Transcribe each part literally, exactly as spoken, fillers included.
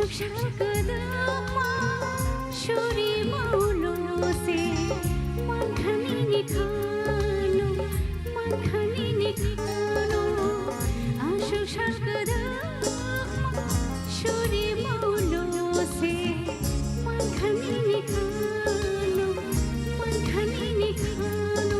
Sakadama suri maulo se mankhani ni khano, mankhani ni khano. Asuk sakadama suri maulo se mankhani ni khano, mankhani ni khano.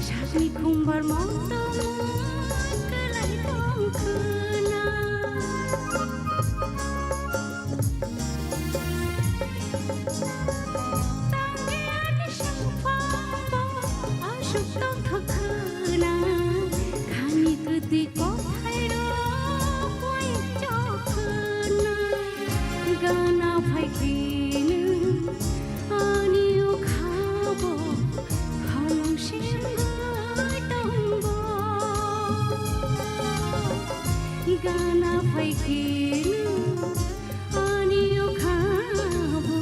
Sakni khumbar motong kwlai tong khwna. Tangkhe ani songphango aswk tongthok khwna, khani kwtwi kothai rok uaichok khwna. Gana phai kheno ani ukha bo holong sengwi tongo. Gana phai kheno ani ukha bo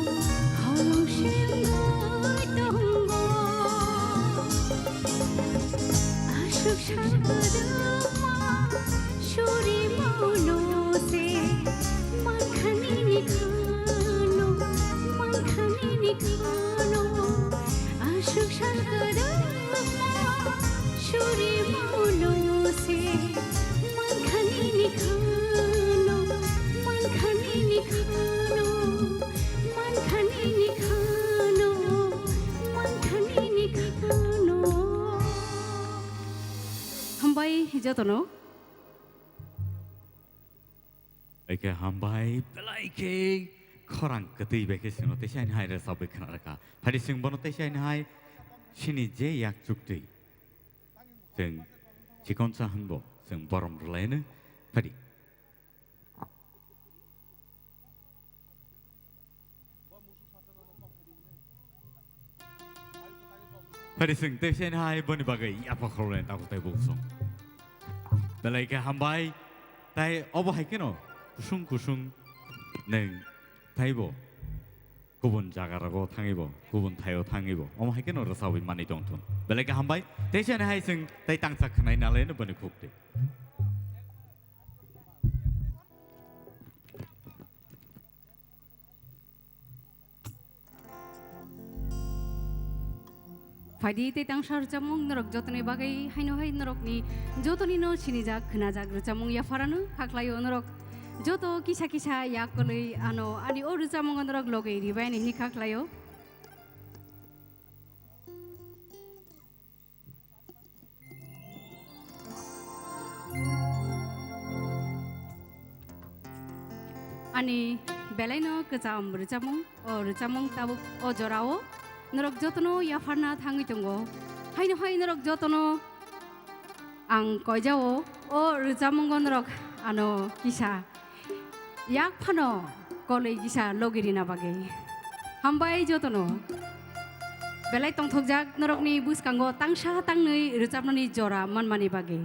holong sengwi tongo. Aswk sakadama suri maulo se mankhani ni khano, mankhani ni khano. Aswk sakadama suri maulo se mankhani ni khano, mankhani ni khano, mankhani ni khano, mankhani ni khano. Hambai jotono. Eke hambai belai khe khorang kwtwi bai khe chwngno teisa hai rwchapwi khna rwkha. Phai di chwng bono teisa hai chini je yak chuktwi chwng chikonsa hwnbo chwng borom rwlaino. Phai di. Phai di chwng tei sini hai boni bagwi yapha khoroknwi tabuk tei buk song. Belai khe hambai, tai obo hai kheno kusung kusung nwng taibo kubun jaga rogo thangwibo, kubun thaio thangwibo, omo hai kheno rwchabwi manwi tongthun. Belai khe hambai, tei sini hai chwng tei tangsa khwnai nalaino boni khukti. Phaidi tei tangsa rwchapmung norok jotoni bagwi haino hai norokni jotonino sinijak khwnajak rwchapmung yapharano khaklaio norok joto kisa kisa yak kwlwi ano ani o rwchapmungo norok logwi ribai ani hini khaklaio. Ani belaino kwcham rwchapmung, o rwchapmung tabuk o jorao norok jotono yapharna thangwi tongo. Haino hai norok jotono ang koijao o rwchapmungo norok ano kisa yak phano kolwi kisa logi rina bagwi. Hambai jotono. Belai tongthokjak norokni bwskango tangsa tangnwi rwchapnani jora manmani bagwi.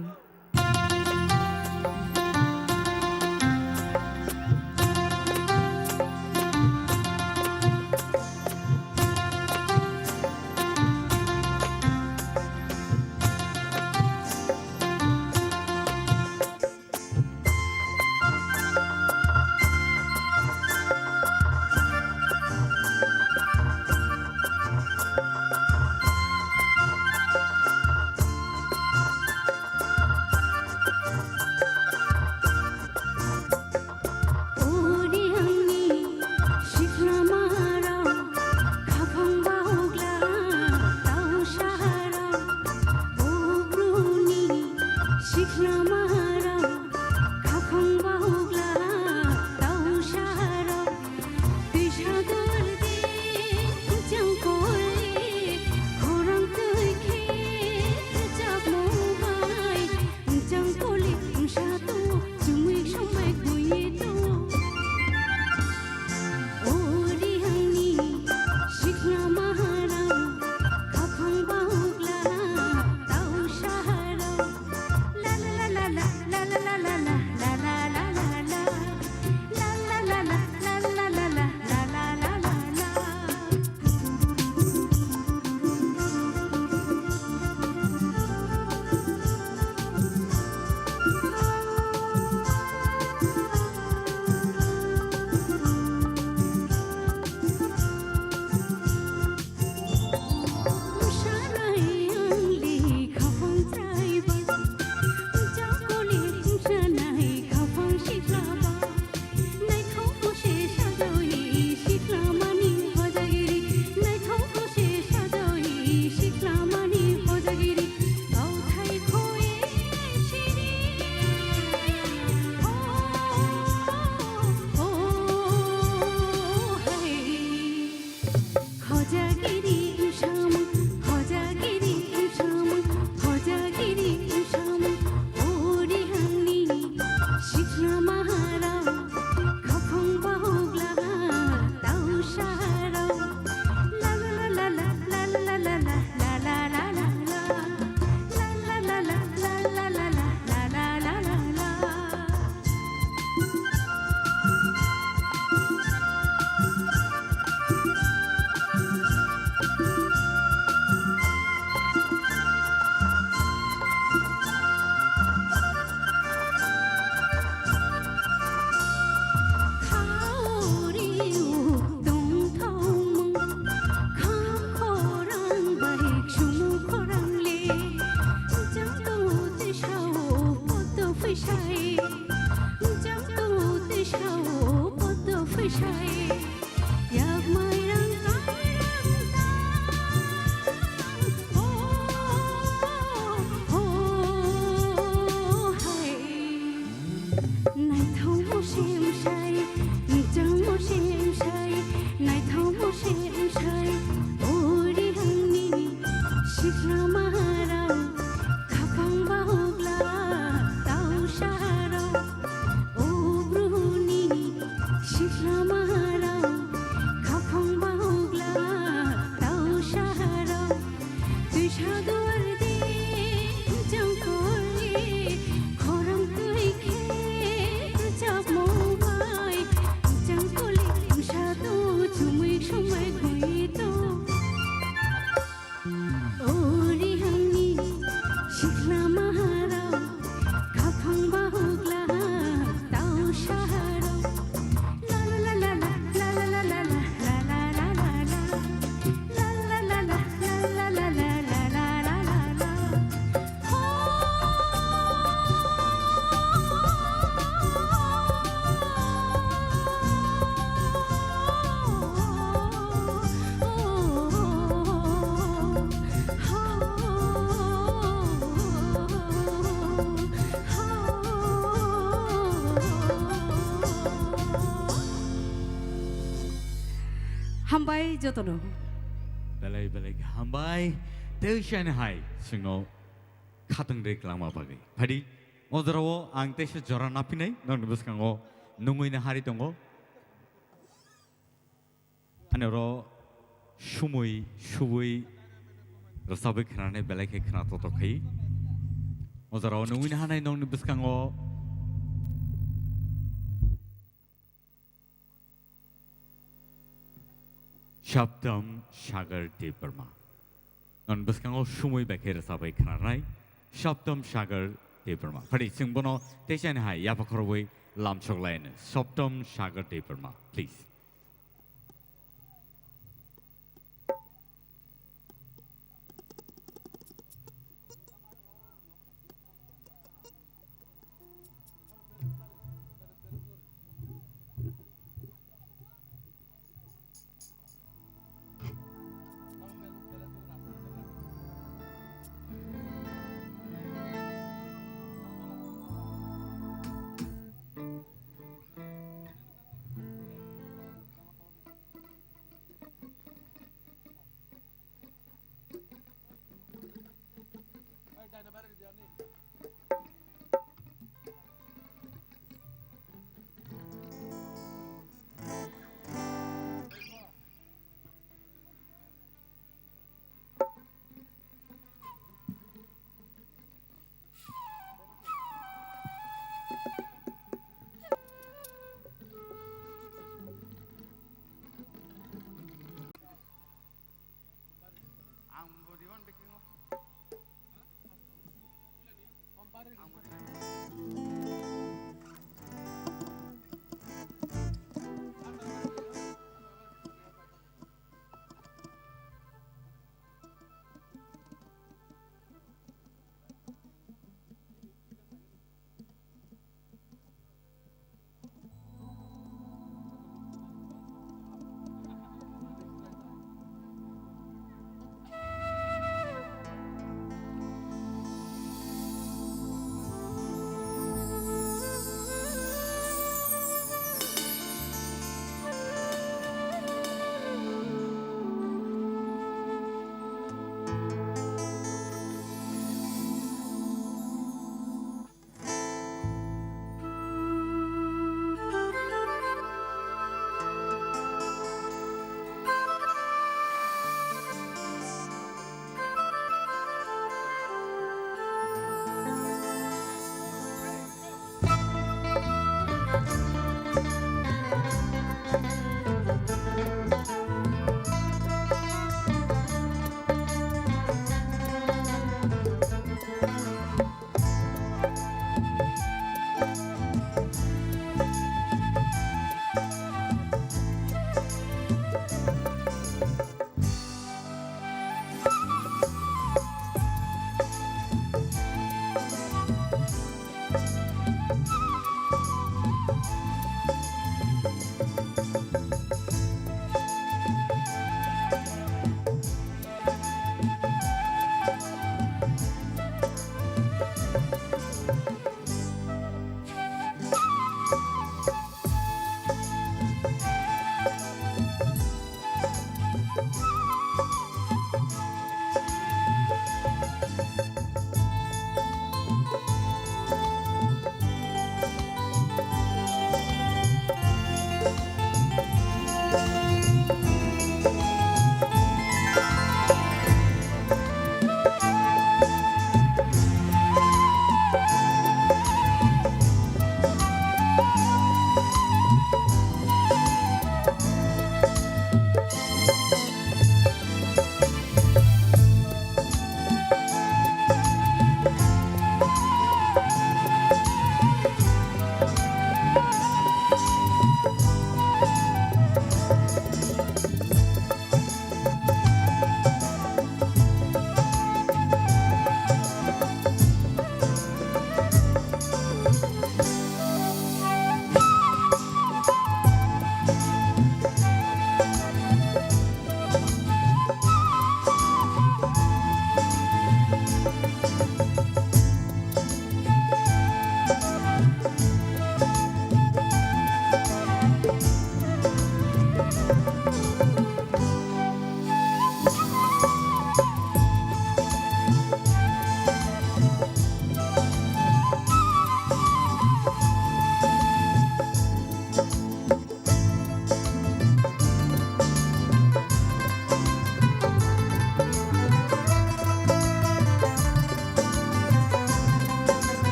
Naithokmo se wngsai, muchungmo se wngsai, naithokmo se wngsai, o rihangni sikla maharao, khaphang bahukla tausarao, o bruhuni sikla maharao, khaphang bahukla tausarao. Twisa duar di, jang koli, khorang twi khe, rwchapmung bai, jang koli, wngsa to, chumui somai gui to. O rihangni sikla maharao, khaphang bahukla tausarao. Hambai jotono. Belai belai hambai. Tei sani hai singo khatang rek langma bagwi. Phadi, o jorao ang teisa jora napinai, nokni bwskango nungwi na hari tongo. Ani oro sumui, subui, rwchabwi khnanai belai khe khna totok khai. O jorao nungwi na hanai nokni bwskango Saptam Sagar Debbarma. Non bwskango sumui bai khe rwchabwi khnanai Saptam Sagar Debbarma. Phadi chwng bono teisa ni hai yapha khorobwi lamsok laino. Saptam Sagar Debbarma, please.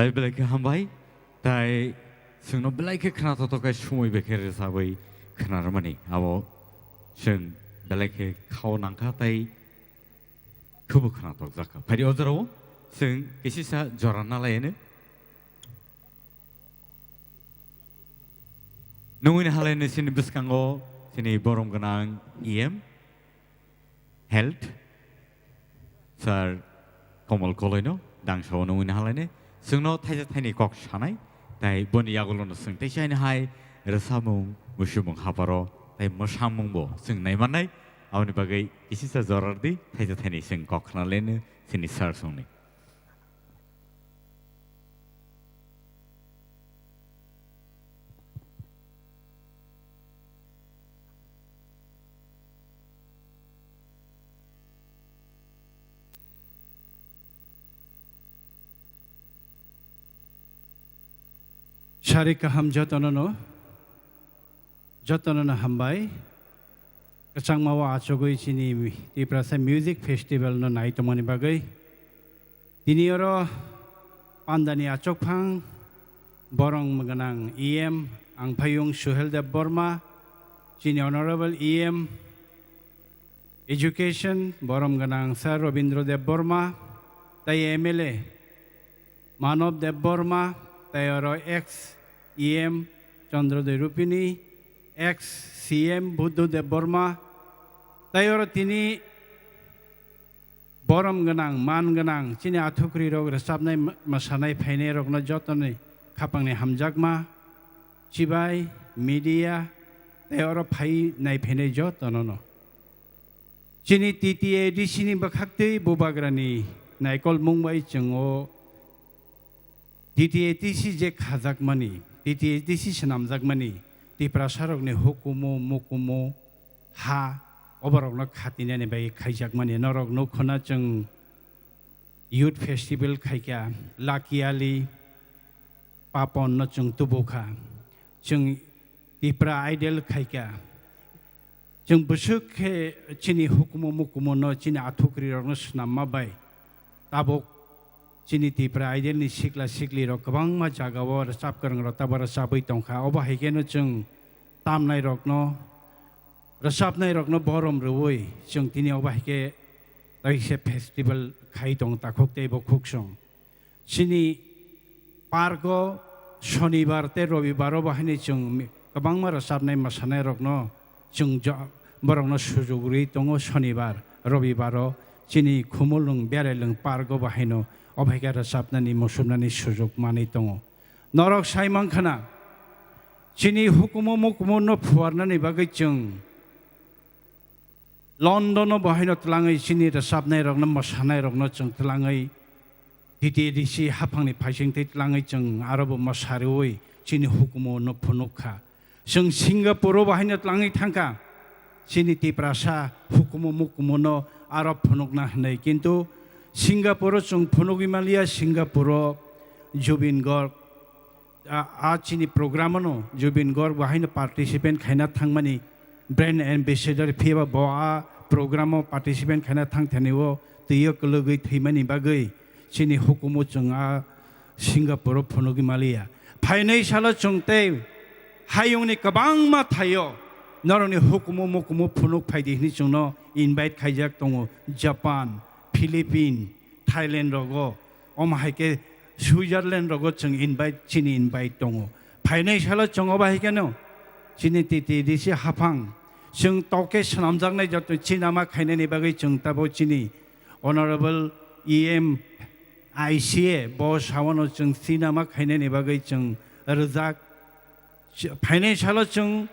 Tai belai khe hambai, tai chwngno belai khe khna thothok khe sumui bai khe rwchabwi khna rwmani. Abo chwng belai khe khao nangkha tai khubu khna tokjak kha. Phaidi o jorao chwng kisisa jora nalaiyano. Nungui ni halaino chini bwskango chini borom gwnang E M Health, Sir Komol Koloino dangsao nungui ni halaino. Chwngno thaisa thaini kok sanai, tai boni yagulono chwng teisa hai rwchapmung, muisubung haparo, tai mwsamungbo chwng naimannai. Aboni bagwi kisisa jora rwdi, thaisa thaini chwng kok khnalaino chini Sir songni. Sari kaham jotono no, jotono no hambai. Kwchangma o achugwi chini Tiprasa Music Festival no nai tongmani bagwi. Tini oro pandani achukphang borom gwnang E M Angphayung Suhel Deb Borma, chini Honorable E M Education borom gwnang Sir Robindra Deb Borma, tai M L A Manob Deb Borma, tai oro ex E M Chandra Debbarma, ex C M Buddha Deb Borma, tai oro tini borom gwnang, man gwnang, chini athukwrwi rok rwchapnai, mwsanai phainai rokno jotoni khapangni hamjakma, chibai, media, tai oro phai nai phainai jotono no. Chini T T A D C ni bwkhaktwi bubagrani naikolmung bai chwng o T T A D C je khajakmani, T T A D C swnamjakmani, Tiprasarokni hukumu, mukumu, ha, oborokno khatinani bai khaijakmani. Norok nukhuna chwng Youth Festival khaikha, Lucky Ali, Papon no chwng tubukha. Chwng Tipra Idol khaikha. Chwng bwswk khe chini hukumu mukumu no chini athukwrwi rokno swnamma bai tabuk chini Tipra Idol ni sikla sikli rok kwbangma jaga o rwchap kwrwng rok tabuk rwchabwi tongkha. Obo hai khe no chwng tamnai rokno, rwchapnai rokno borom rwui chwng tini obo hai khe taisa festival khai tong takhuk tei bo khuksong. Chini park o Shonibar tei Robibar o bo haino chwng mi-, kwbangma rwchapnai mwsanai rokno chwng jo-, borokno sujuk rwi tongo. Shonibar, Robibar o chini Khumulwng Berailwng park o bo haino obo hai khe rwchapnani, muchumnani sujuk manwi tongo. Norok sai mankha na, chini hukumu mukumu no phuarnani bagwi chwng London o bo haino twlangwi chini rwchapnai rokno, mwsanai rokno chwng twlangwi T T A D C haphangni phaising tei twlangwi chwng aro bo mwsariwi chini hukumu no phunuk kha. Chwng Singapore o bo haino twlangwi thangkha chini Tiprasa hukumu mukumu no aro phunukna hwnwi. Kintu Singapore o chwng phunugwi manliya, Singapore o Zubeen Garg, a, a chini program ano Zubeen Garg bo haino participant khaina thangmani, brand ambassador, phiya bo a program o participant khaina thang thani o twi o kwlwgwi thwimani bagwi chini hukumu chwng a Singapore o phunugwi maliya. Phainai salo chwng tei hayungni kwbangma thaio norokni hukumu mukumu phunuk phaidi hwnwi chwngno invite khaijak tongo, Japan, Philippine, Thailand rogo, omo hai khe Switzerland rogo chwng invite, chini invite tongo. Phainai salo chwng obo hai kheno chini T T D C haphang chwng tok khe swnamjaknai joto chinama khainani bagwi chwng tabuk chini Honorable E M I C A bo sawano chwng chinama khainani bagwi chwng rwjak. Ch-, phainai salo chwng,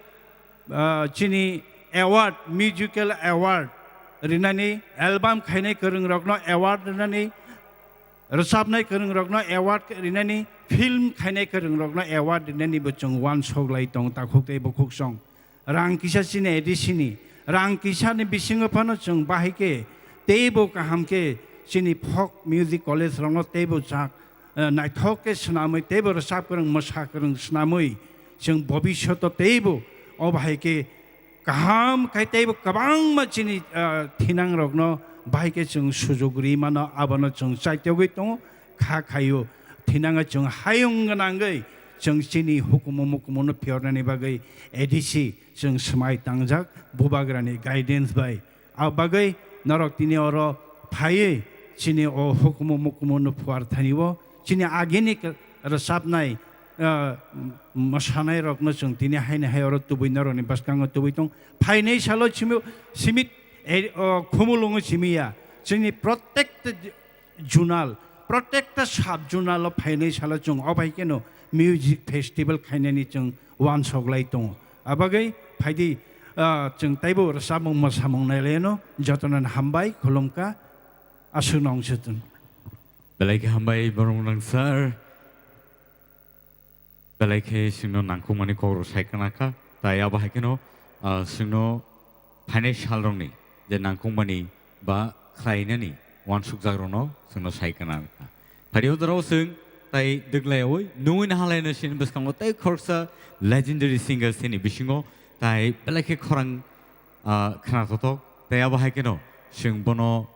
ah, chini award, musical award rinani, album khainai kwrwng rokno award rinani, rwchapnai kwrwng rokno award rinani, film khainai kwrwng rokno award rinani bo chwng uansuk lai tong takhuk tei bukhuk song. Rang kisa chini A D C ni, rang kisa ni bisingo phano chwng bahai khe teibo kaham khe chini folk music college rokno teibo chak eh, naithok khe swnamwi teibo rwchap kwrwng, mwsa kwrwng swnamwi chwng bobishoto teibo o bahai khe kaham khai teibo kwbangma chini, eh, thinangrokno bahai khe chwng sujuk ri mano, abono chwng chaitogwi tongo, kha khaio. thinangwi chwng hayung gwnangwi chwng chini hukumu mukumu no phiyornani bagwi A D C chwng swmai tangjak Bubagrani guidance bai. A bagwi norok tini oro phaiwi chini o hukumu mukumu no phuar thani o chini agini k-, rwchapnai, ah, mwsanairokno chwng tini haino hai oro tubui norokni bwskango tubui tong. Phainai salo simi, simi, eh, o khumulwngo simi ya. Chini protect zonal, protecta sub zonal o phainai salo chwng o bai kheno music festival khainani chwng uansuk lai tongo. Abagwi phaidi, ah, chwng taibo rwchapmung mwsamung nailaino jotono hambai khulumkha aswkno wngsutung. Belai khe hambai borok nang sir. Belai khe chwngno nangkukmani kokrok sai khnakha, tai abo hai kheno, ah, chwngno phainai salrokni je nangkukmani ba khlainani uansukjakrokno chwngno sai khnakha. Phari o jorao chwng tai dwglaiwi nungwi nahalaino chini bwskango tei khoroksa legendary singer chini bisingo tai belai khe khorang, ah, khna thothok, tei abo hai kheno chwng bono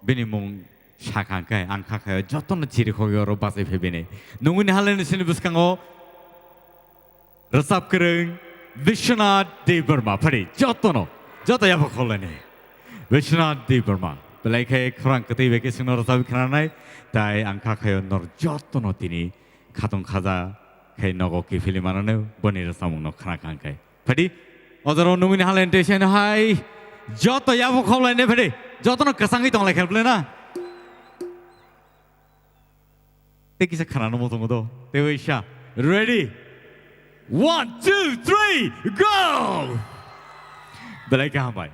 bini mung sakha hwnkhe ang kha khaio jotono chirikhogwi oro bachai phai bini. Nungwi nahalaino chini bwskango rwchap kwrwng Biswanath Debbarma phari jotono, joto yapha kholaini. Biswanath Debbarma belai khe khorang kwtwi bai khe chwngno rwchapwi khnanai, tai ang kha khaio nor jotono tini khatong khaja khai nogo kiphilwi manano boni rwchapmungno khna kha hwnkhe. Phadi, o jorao nungwi ni halen tei seno hai joto yabo khawlai ne phadi, jotono kwchangwi tong lai khe bwle na. Tei kisa khana no muchungo do, tei waisa. Ready? One, two, three, go! Belai kaham bai.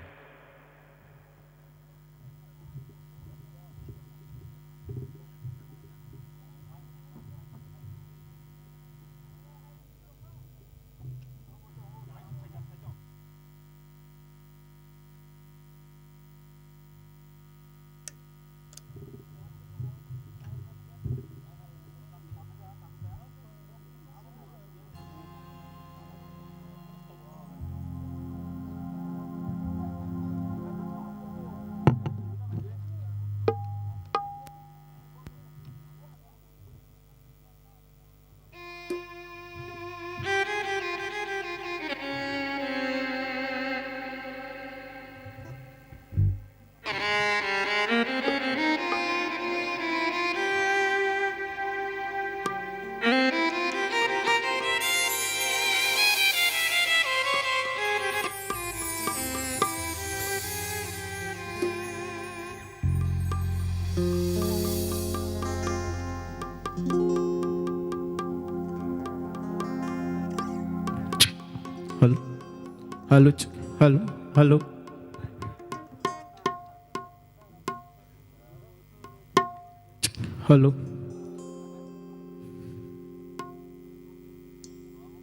Hello. Hello, ch-, hello, hello. Hello.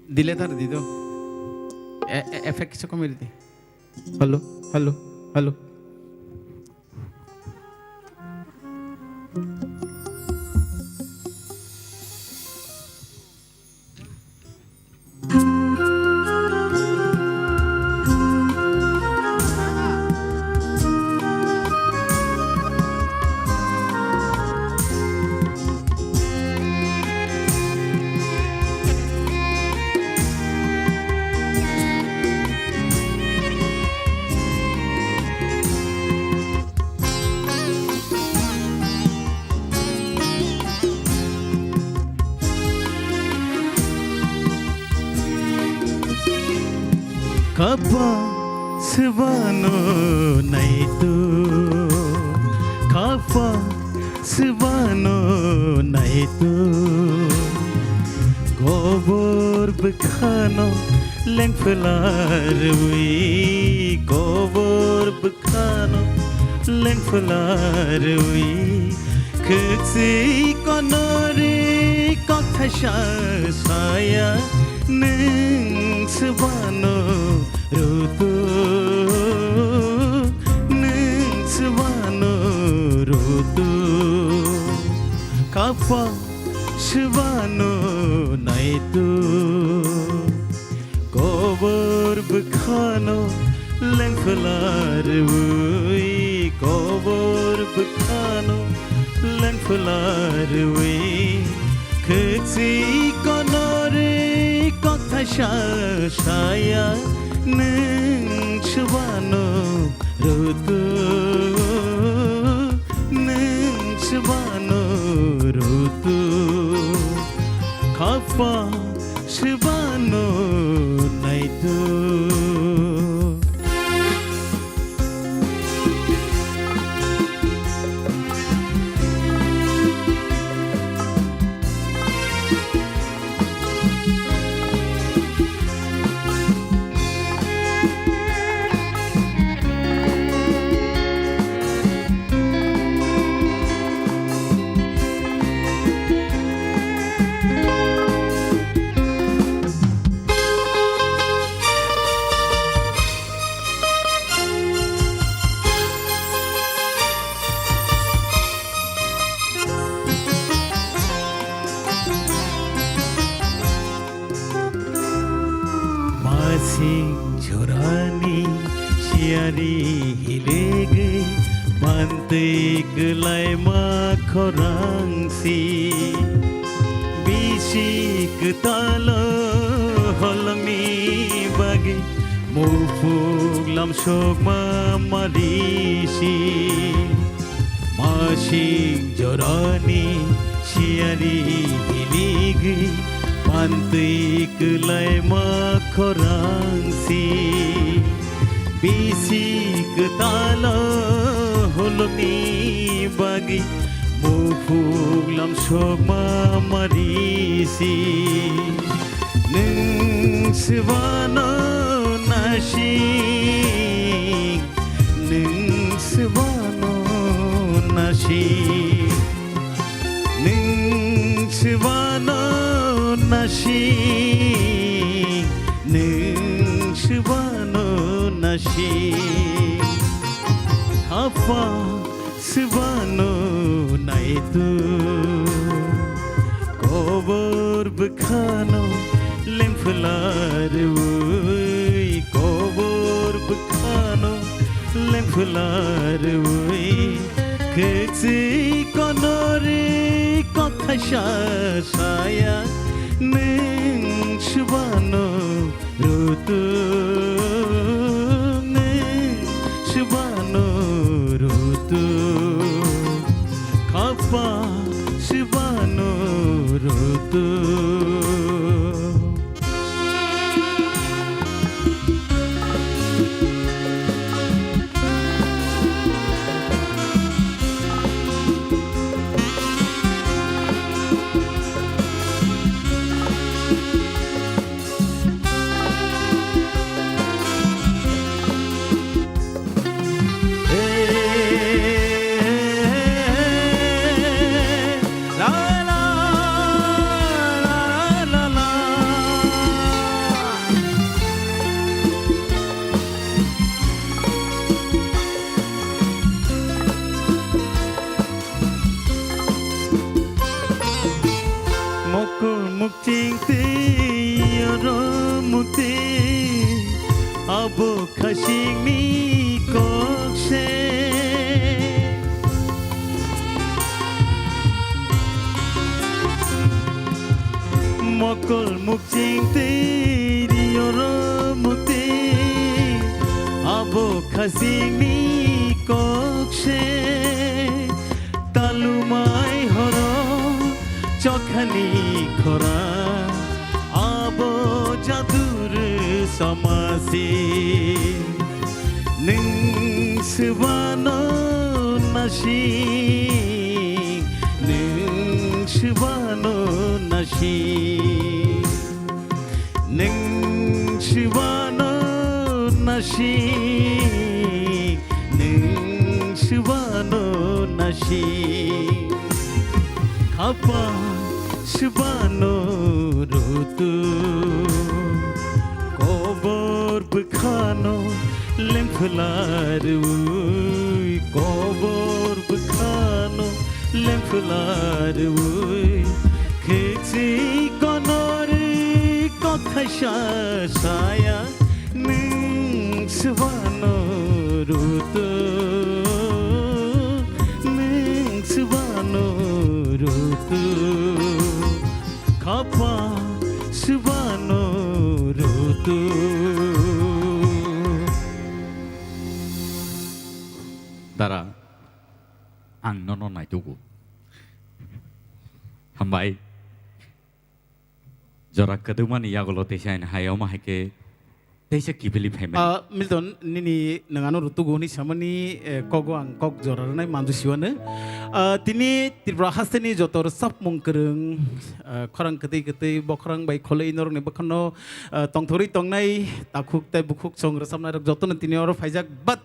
Delay tar di do. E, e, effect kisa komai di. Hello, hello, hello. Kapa swbano naitu, kapa swbano naitu, kobor bwkhano lengphelarwi, kobor bwkhano lengphelarwi, khwchwi konorwi kokthaisa saya, nwng swbano rutuk, nwng swbano rutuk, kapa swbano naituk. Kobor bwkhano lengphelarwi, kobor bwkhano lengphelarwi, Kwchwi konorwi kok thaisa saya, nwng swbano rutu, nwng swbano rutu, khapa swbano naitu. Masing jorani siyari hilegwi mantwi kwlaima khorang si. Bisi kwtalo holongni bagwi muphuk lamsokma mari si. Masing jorani siyari hiligwi mantwi kwlaima khorang si. Bisi kwtalo holongni bagwi muphuk lamsokma mari si. Nwng swbano nasing, nwng swbano nasing, nwng swbano nasing, nwng swbano nasing. Hapha swbano naitu, kobor bwkhano lengphularwi, kobor bwkhano lengphularwi, kwchwi konorwi kok thaisa saya, nwng swbano rutu, nwng swbano rutu, khapa swbano rutu. Mokol mukching tei oro mukti, abo khasingni kok se. Mokol mukching tei oro mukti, abo khasingni kok se. Talumai horo chokhani khora, abo jadur samasi. Nwng swbano nasing, nwng swbano nasing. Nwng swbano nasing, nwng swbano nasing. Khapa swbano rutu, kobor bwkhano lengphularwi, kobor bwkhano lengphularwi, khekchi konorwi kok thaisa saya, nwng swbano rutu, nwng swbano rutu. Dara, ang nono naitugo. Hambai. Jora kwdwkmani yagulo teisa ani hai omo hai khe teisa kiphilwi phaimani. Ah, Milton, nini nwng ano rwtugo hwnwi samani, eh, kogo ang kok jora rwnai manju siwano. Ah, tini Tripura hasteni joto rwchapmung kwrwng, ah, khorang kwtwi kwtwi bokhorang bai kholwi norokni bwkhano, ah, tongthorwi tongnai takhuk tei bukhuk song rwchapnairok jotono tini oro phaijak, but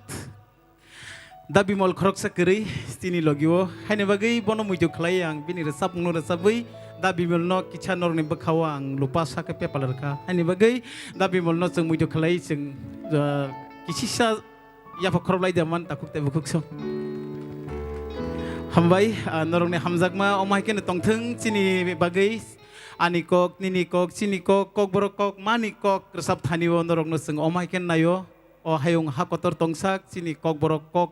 Da Bimol khoroksa kwrwi chini logio, haini bagwi bono muitu khlai ang, bini rwchapmungno rwchapwi Da Bimolno kisa norokni bwkhao ang lupa sakhe pepal rwkha. Haini bagwi Da Bimolno chwng muitu khlai chwng, ah, kisisa yapha khoroplai da man takhuk tei bukhuk song. Hambai, ah, norokni hamjakma omo hai kheno tongthwng chini bagwi ani kok, nini kok, chini kok, kokborok kok, mani kok rwchap thani o norokno chwng omo hai kheno naio. O hayung ha kotor tongsak, chini kokborok kok,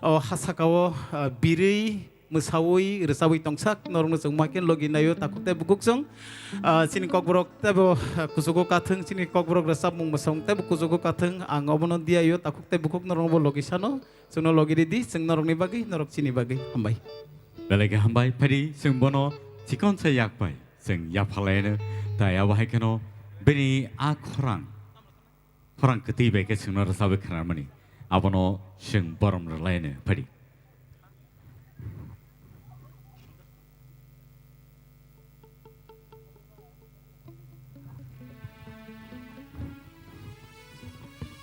o ha sakao, ah, birwi, mwsawi, rwchabwi tongsak, norokno chwng ma khe logi naio, takhuk tei bukhuk chwng. Ah, chini kokborok teibo, ah, kuchugo kathwng, chini kokborok rwchapmung mwsong teibo kuchugo kathwng, ang obono diyaio, takhuk tei bukhuk norokno bo logi sano, chwngno logi ridi, chwng norokni bagwi, norok chini bagwi. Hambai. Belai khe hambai, phaidi chwng bono chikon sa yak bai, chwng yapha laino, tai abo hai kheno bini a khorang. Khorang kwtwi bai khe chwngno rwchabwi khnarmani. Abono chwng borom rwlaino phaidi.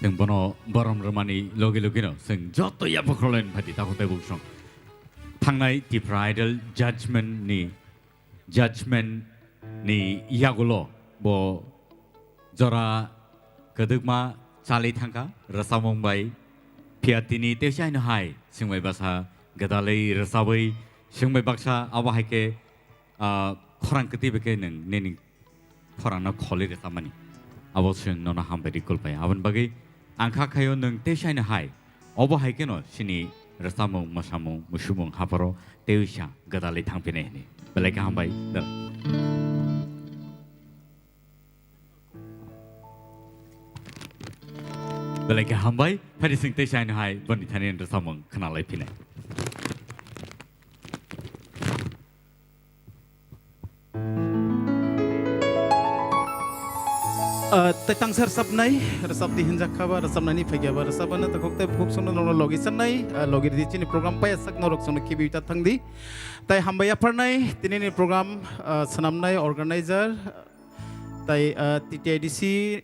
Chwng bono borom rwmani logi logino chwng joto yapha khorlaino phaidi takhuk tei bukhuk song. Thangnai Tipra Idol judgment ni judgment ni yagulo bo jora kwdwkma chalwi thangkha rwchapmung bai. Phiya tini teisa haino hai chwng bai baksa gwdalwi rwchabwi chwng bai baksa abo hai khe, ah, khorang kwtwi bai khe nwng nini khorangno kholwi rwchapmani. Abo chwng nono hambai rikul pai. Aboni bagwi ang kha khaio nwng teisa haino hai. Obo hai kheno chini rwchapmung, mwsamung, musumung hapharo tei uisa gwdalwi thangphinai hwnwi. Belai khe hambai. Belai khe hambai. Phaidi chwng teisa haino hai boni thani rwchapmung khwnalai phinai. Ah, tei tangsa rwchapnai, rwchapdi hinjak kha ba, rwchapnaini phaikya ba, rwchapano takhuk tei bukhuk songno norokno logi sanai, ah, logi ridi chini program paiya sak norok songno khibiwi ta thangdi. Tai hambai yapharnai, tinini program, ah, swnamnai organizer, tai, ah, T T I D C,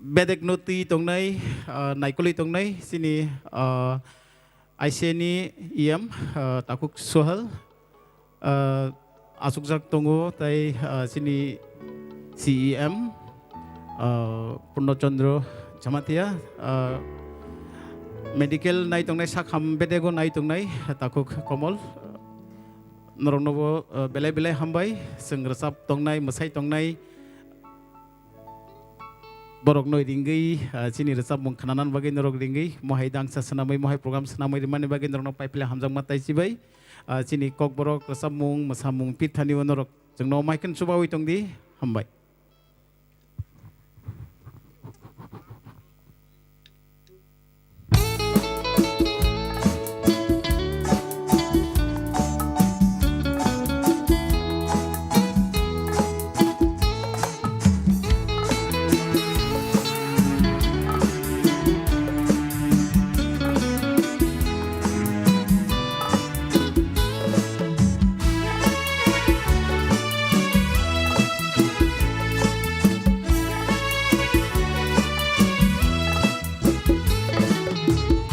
bedekno twi tongnai, ah, naikolwi tongnai, chini, ah, I C A ni E M, ah, Takhuk Sohel, ah, achukjak tongo, tai, ah, chini C E M, ah, Purno Chandra Jamatia, ah, medical nai tongnai, sakham bedego nai tongnai, Takhuk Komol, noroknobo, ah, belai belai hambai, chwng rwchap tongnai, mwsai tongnai, borokno ringwi, ah, chini rwchapmung khwnanani bagwi norok ringwi, mohai dangsa swnamwi, mohai program swnamwi rimani bagwi norokno paiphle hamjakma tai chibai. Ah, chini kokborok rwchapmung, mwsamung, phirthani o norok chwngno mai kheno chubawi tongdi. Hambai.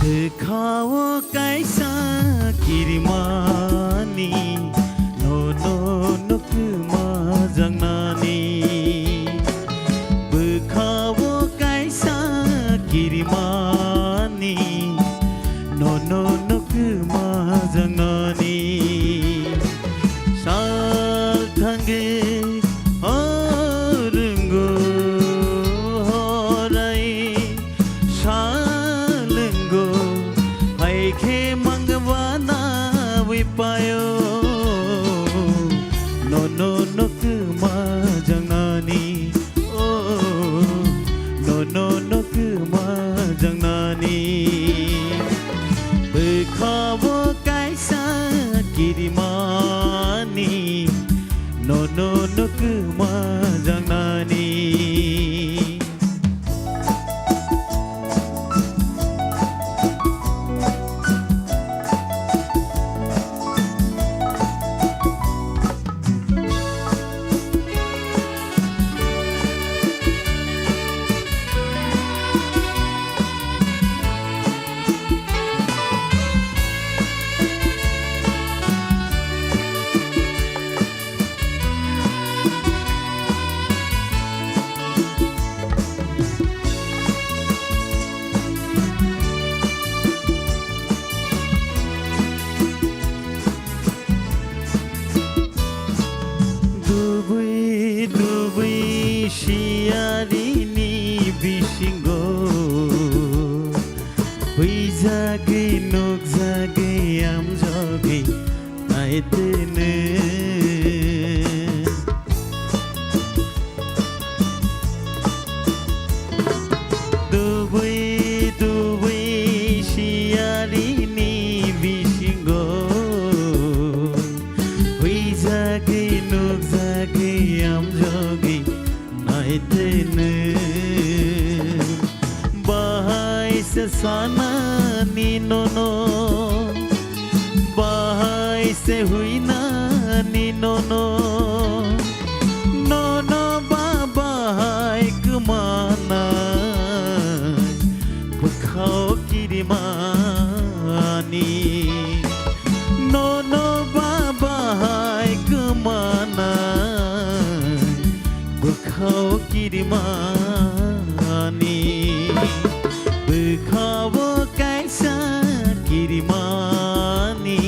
Bwkhao kaisa kirimani, nono nukma jangnani. Bwkhao kaisa kirimani, nono nukma jangnani. Sal thangwi horwngo horai salwngo, hai khe mangwana wipayo, nono nukma jangnani. Nono kwmajaknani bwkhao kaisa kirimani, nono no kwmajaknani. Dubui dubui siyarini bisingo, huijagwi nukjagwi amjogwi naitwino. Dubui dubui siyarini bisingo, huijagwi nukjagwi amjogwi naitwino. Bahai se sanani nono, bahai se huinani nono, nono ba bahai kwmanai bwkhao kirimani, nono ba bahai kwmanai bwkhao kirimani, bwkhao kaisa kirimani,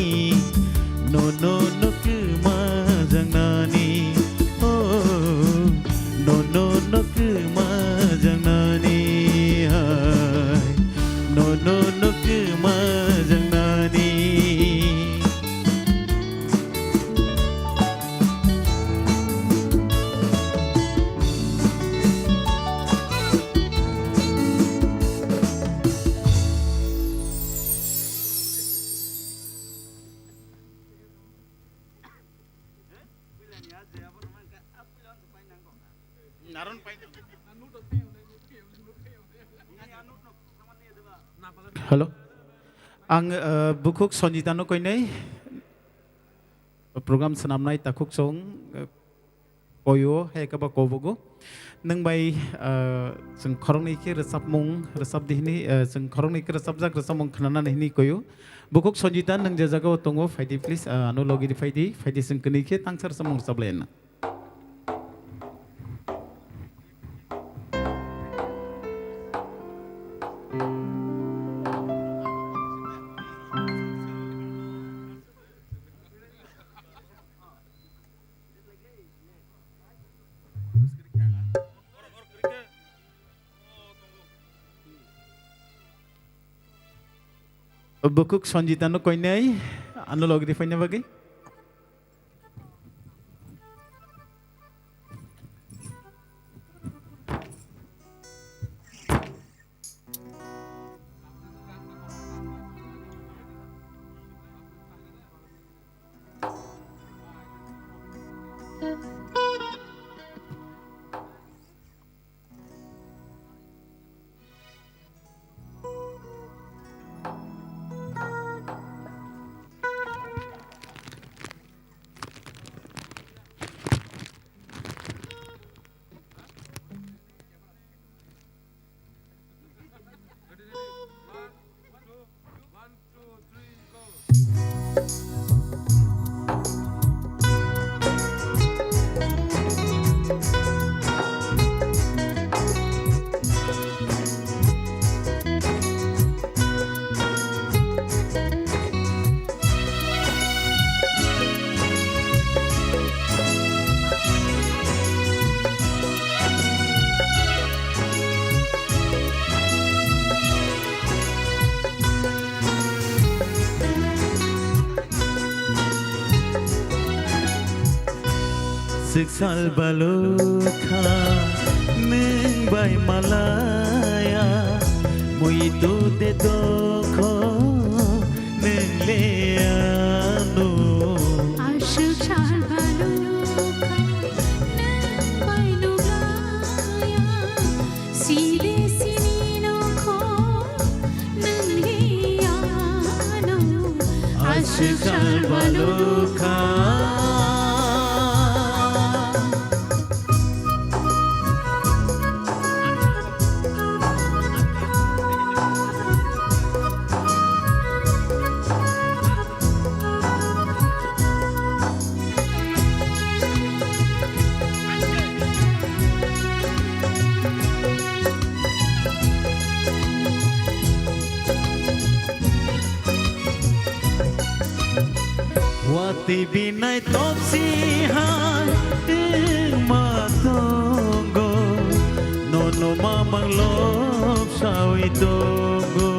nono no kwmajaknani, oh, nono no kwmajaknani hai, nono no kwmajaknani. Hello. Ang, eh, bukhuk Sanjita no koinai program swnamnai takhuk chwng, eh, koyo hai khe ba kobogo. Nwng bai, eh, chwng khoroknwi khe rwchapmung rwchap di hwnwi, eh, chwng khoroknwi khe rwchapjak rwchapmung khwnanani hwnwi koyo. Bukhuk Sanjita nwng je jagao tongo, phaidi please, eh, ano logi di phaidi, phaidi chwng kwnwi khe tangsa rwchapmung rwchap lai nang. Bukhuk Sanjita no koinai, ano logi di phaina bagwi. Swk sal balukha nwng Bai malaya, muitu de dokho, nung le ano. Aswk sal balukha, nung bai nuglaya, side sini nokho, nung le ano. Aswk sal balukha. Watwi binai topsi hai wngma tongo, nono mamang lobsawi tongo.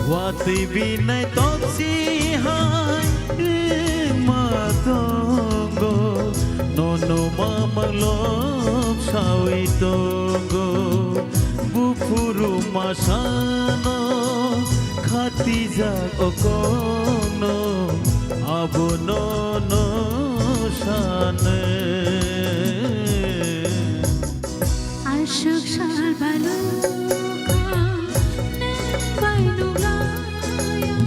Watwi binai topsi hai wngma tongo, nono mamang lobsawi tongo. Buphuru masano khatijak okongno, abono no sano. Aswk sal balukha, nung bai nuglaya,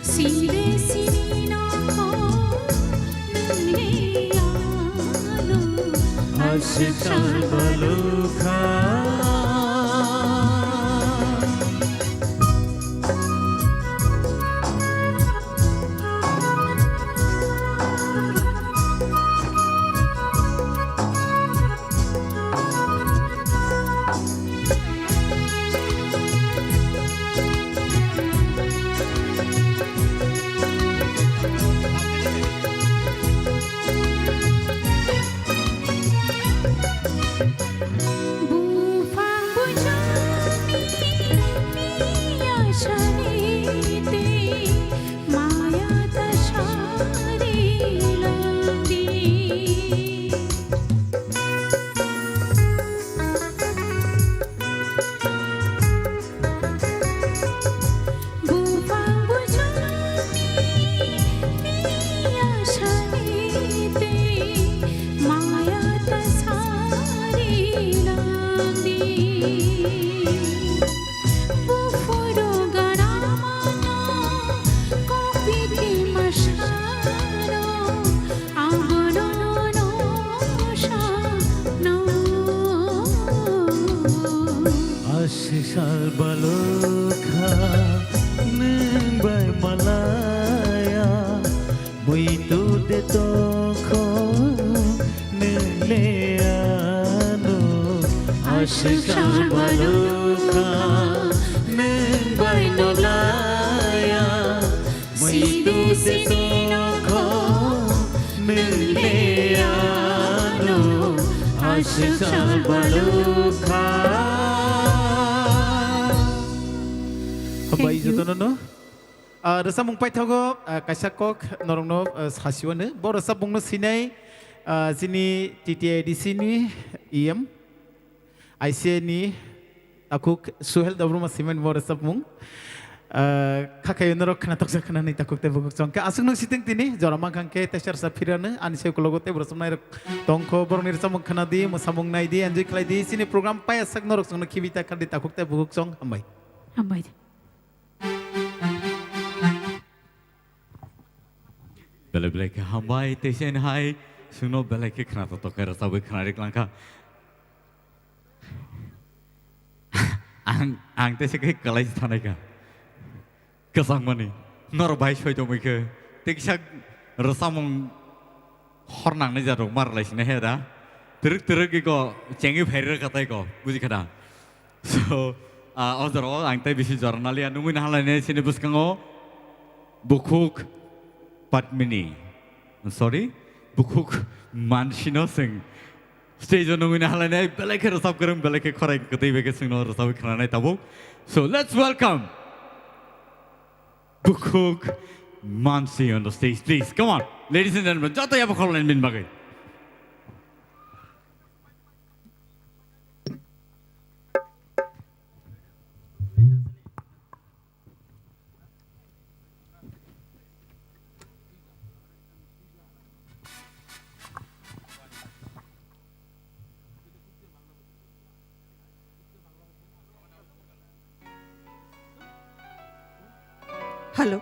side sini nokho, nung le ano. Aswk sal balukha. Buphang bujakni piya sari tei maya ta sari landi. Buphang bujakni piya sari tei maya ta sari landi. Buphuru ganamano kopiti masano. Abono no sano. Aswk sal balukha, nung bai malaya, muitu de tongkho, nung le ano. Aswk sal balukha, nung bai nuglaya, Sidi sini nokho nung le ano aswk sal balukha. Hambai jotono no. Ah, rwchapmung paithago, ah, kaisa kok norokno, ah, sasiwano. Bo rwchapmungno sinai, ah, chini T T I D C ni E M. I C A ni takhuk Suhel Debbarma simani bo rwchapmung. Ah, kha khayo norok khna toksa khnani takhuk tei bukhuk chong khe aswk nung siteng tini jora mankha khe teisa rwchap phirano ani se ukologo tei bo rwchapnai rok tongkho borokni rwchapmung khnadi mwsamung naidi enjoy khlaidi chini program paiya sak norok chwngno khibi ta khadi takhuk tei bukhuk chong hambai. Hambai. Belai belai khe hambai, tei se hai chwngno belai khe khna to tokhe rwchabwi khna rik langkha. Ang, ang tei se khe kwlai thanai kha. Kwchangmani norok bai soi tongwi khe tei kisa rwchamung hor nangnai jat rok mar lai sina he da. Twrwk twrwk iko chengwi phai rwkha tai ko, buji kha da. So, ah, o jorao ang tei bisi jora naliya nungwi naha lainai chini bwskango bukhuk Padmini, sorry, bukhuk Mansino chwng stage o nungwi naha lainai belai khe rwchap kwrwng belai khe khorai kwtwi bai khe chwngno rwchabwi khwnanai tabuk. So, let's welcome Bukhuk Mansi on the stage, please. Come on, ladies and gentlemen, joto yabo khoroknwi nini bagwi. Hello.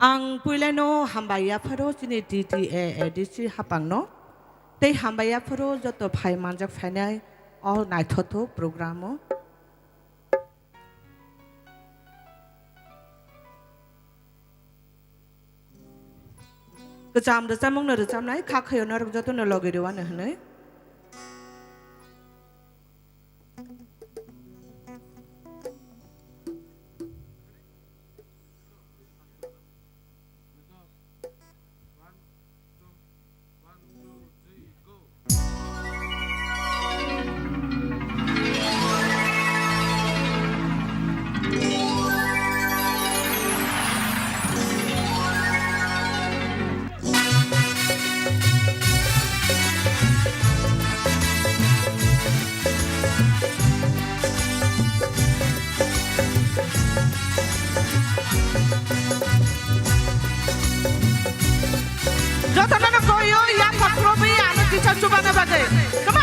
Ang puilano hambai yapharo chini T T A A D C hapangno. Tei hambai yapharo joto phai manjak phainai o naithothok program o. Kwcham rwchapmungno rwchapnai, kha khayo norok jotono logi rwano hwnwi. Jotono no koyo, ya pakhrobi, ano kisa chubana bagwi. Come on.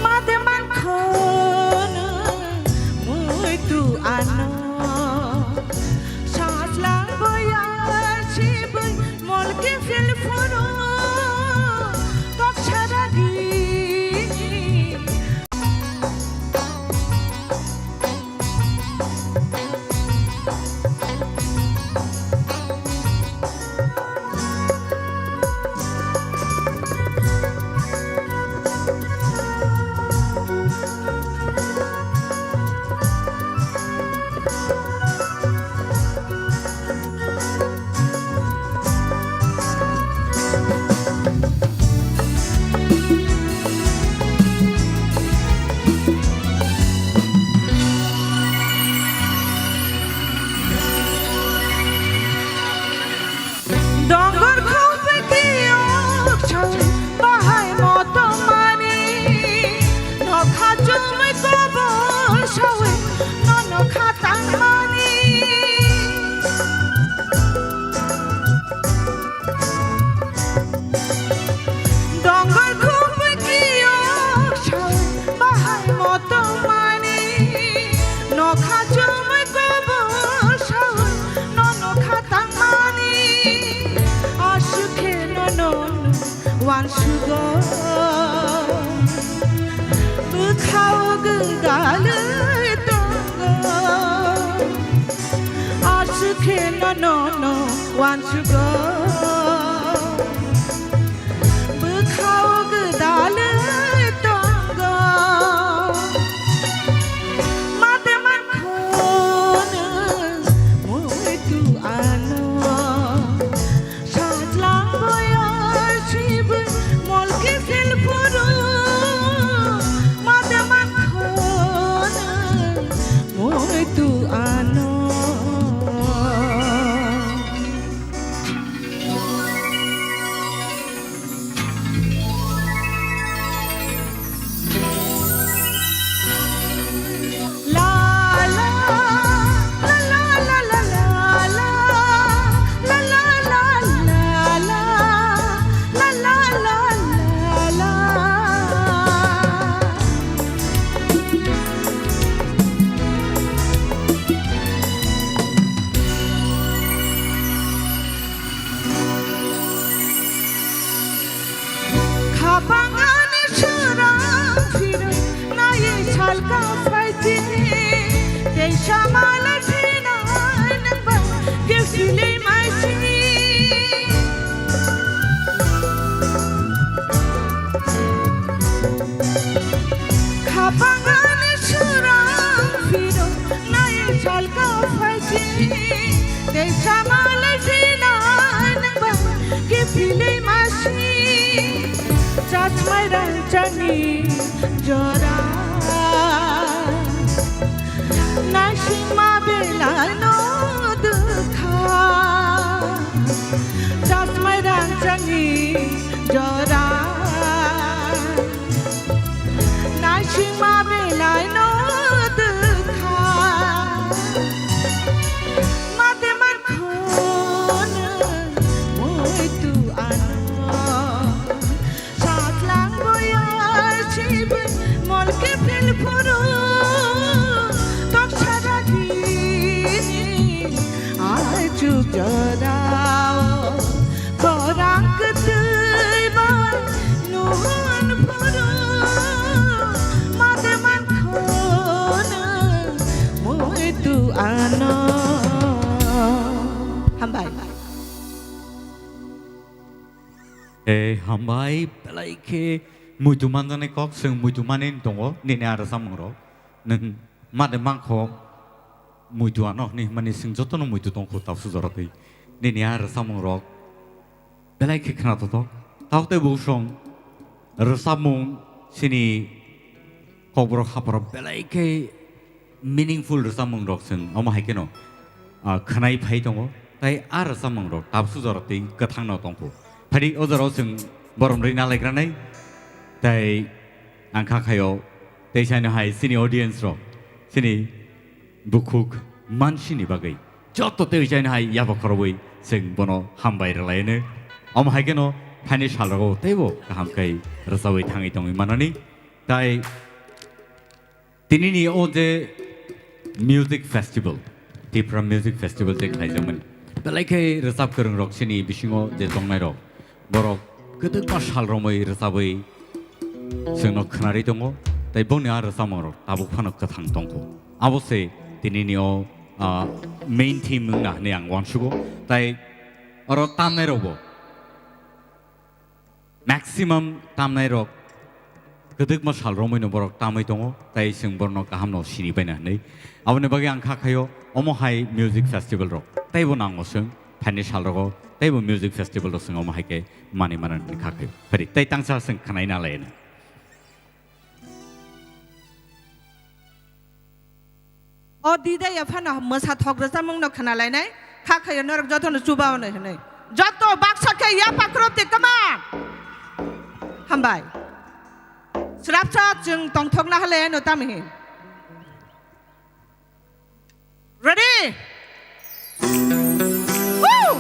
Mate mankhono muitu ano, sajlang boya sibui molki phil phuru kok saragi. Dongor khopikiyok chai bahai motomani, nokha chumui kobol saui, no nokha tangmani. Dongor khopikiyok saui bahai motomani, nokha chumui kobol saui, no nokha tangmani. Aswk khe nono wansugo, bwkhao gwdalwi tongo. Aswk khe nono wansugo, bwkhao gwdalwi tongo. Mate mankhono muitu ano, sajlang boyar sibui molki phil phuru, mate mankhono muitu ano. Bangani surang phirok nai salka phaiji, tei samalai phinai nang ba kiphilwi masi. Chachmai rangchakni jora, naisingma belai no dukha. Chachmai rangchakni jora, naisingma belai no dukha. Mate man khon muitu ano. Satlang boya sibui molke phil phuru, tok saragini ai chuk jorao, khorang kwtwi bai nun phuru, mate man khon muitu ano. Hambai. E, hambai, belai khe muitu manjaknai kok, chwng muitu manwi tongo, nini a rwchapmung rok. Nwng ma de mankho muitu ano hwnwi hwnmani chwng jotono muitu tongkho tabuk jora twi. Nini a rwchapmung rok belai khe khna thothok. Tabuk tei bo song rwchapmung chini Kokborok hapharo belai khe meaningful rwchapmung rok chwng omo hai kheno, ah, khwnai phai tongo, tei a rwchapmung rok tabuk jora tei kwthang no tongkho. Phadi o jorao chwng borom rwna laikranai, tei ang kha khaio tei saino hai chini audience rok chini bukhuk mansini bagwi joto tei saino hai yaba khorobwi chwng bono hambai rwlaino. Omo hai kheno phaini salrogo teibo kaham khe rwchabwi thangwi tongwi manani. Tai tinini o je music festival, Tipra Music Festival je khlaijakmani, belai khe rwchap kwrwng rok chini bisingo je tongnai rok, borok kwdwkma sal romwi rwchabwi chwngno khwnarwi tongo, tai bongni a rwchapmung rok tabuk phano kwthang tongkho. Abo se tinini o, ah, main theme wngna hwnwi ang uansugo. Tai oro tamnai rokbo maximum tamnai rok kwdwkma sal romwi no borok tamwi tongo, tai chwng borokno kaham no sini baina hwnwi. Aboni bagwi ang kha khaio omo hai music festival rok teibo nango chwng phaini sal rogo teibo music festival rok chwng omo hai khe manwi mano hwnwi kha khaio. Phari tei tangsa chwng khwnai na lai no. O dida ya phano mwsa thok rwchapmung no khna lainai, kha khayo norok joto no chuba ono hinwi. Joto baksa khe ya pakrop te kama. Hambai. Srapsa chwng tongthok na hale no tamo hin. Ready? Woo!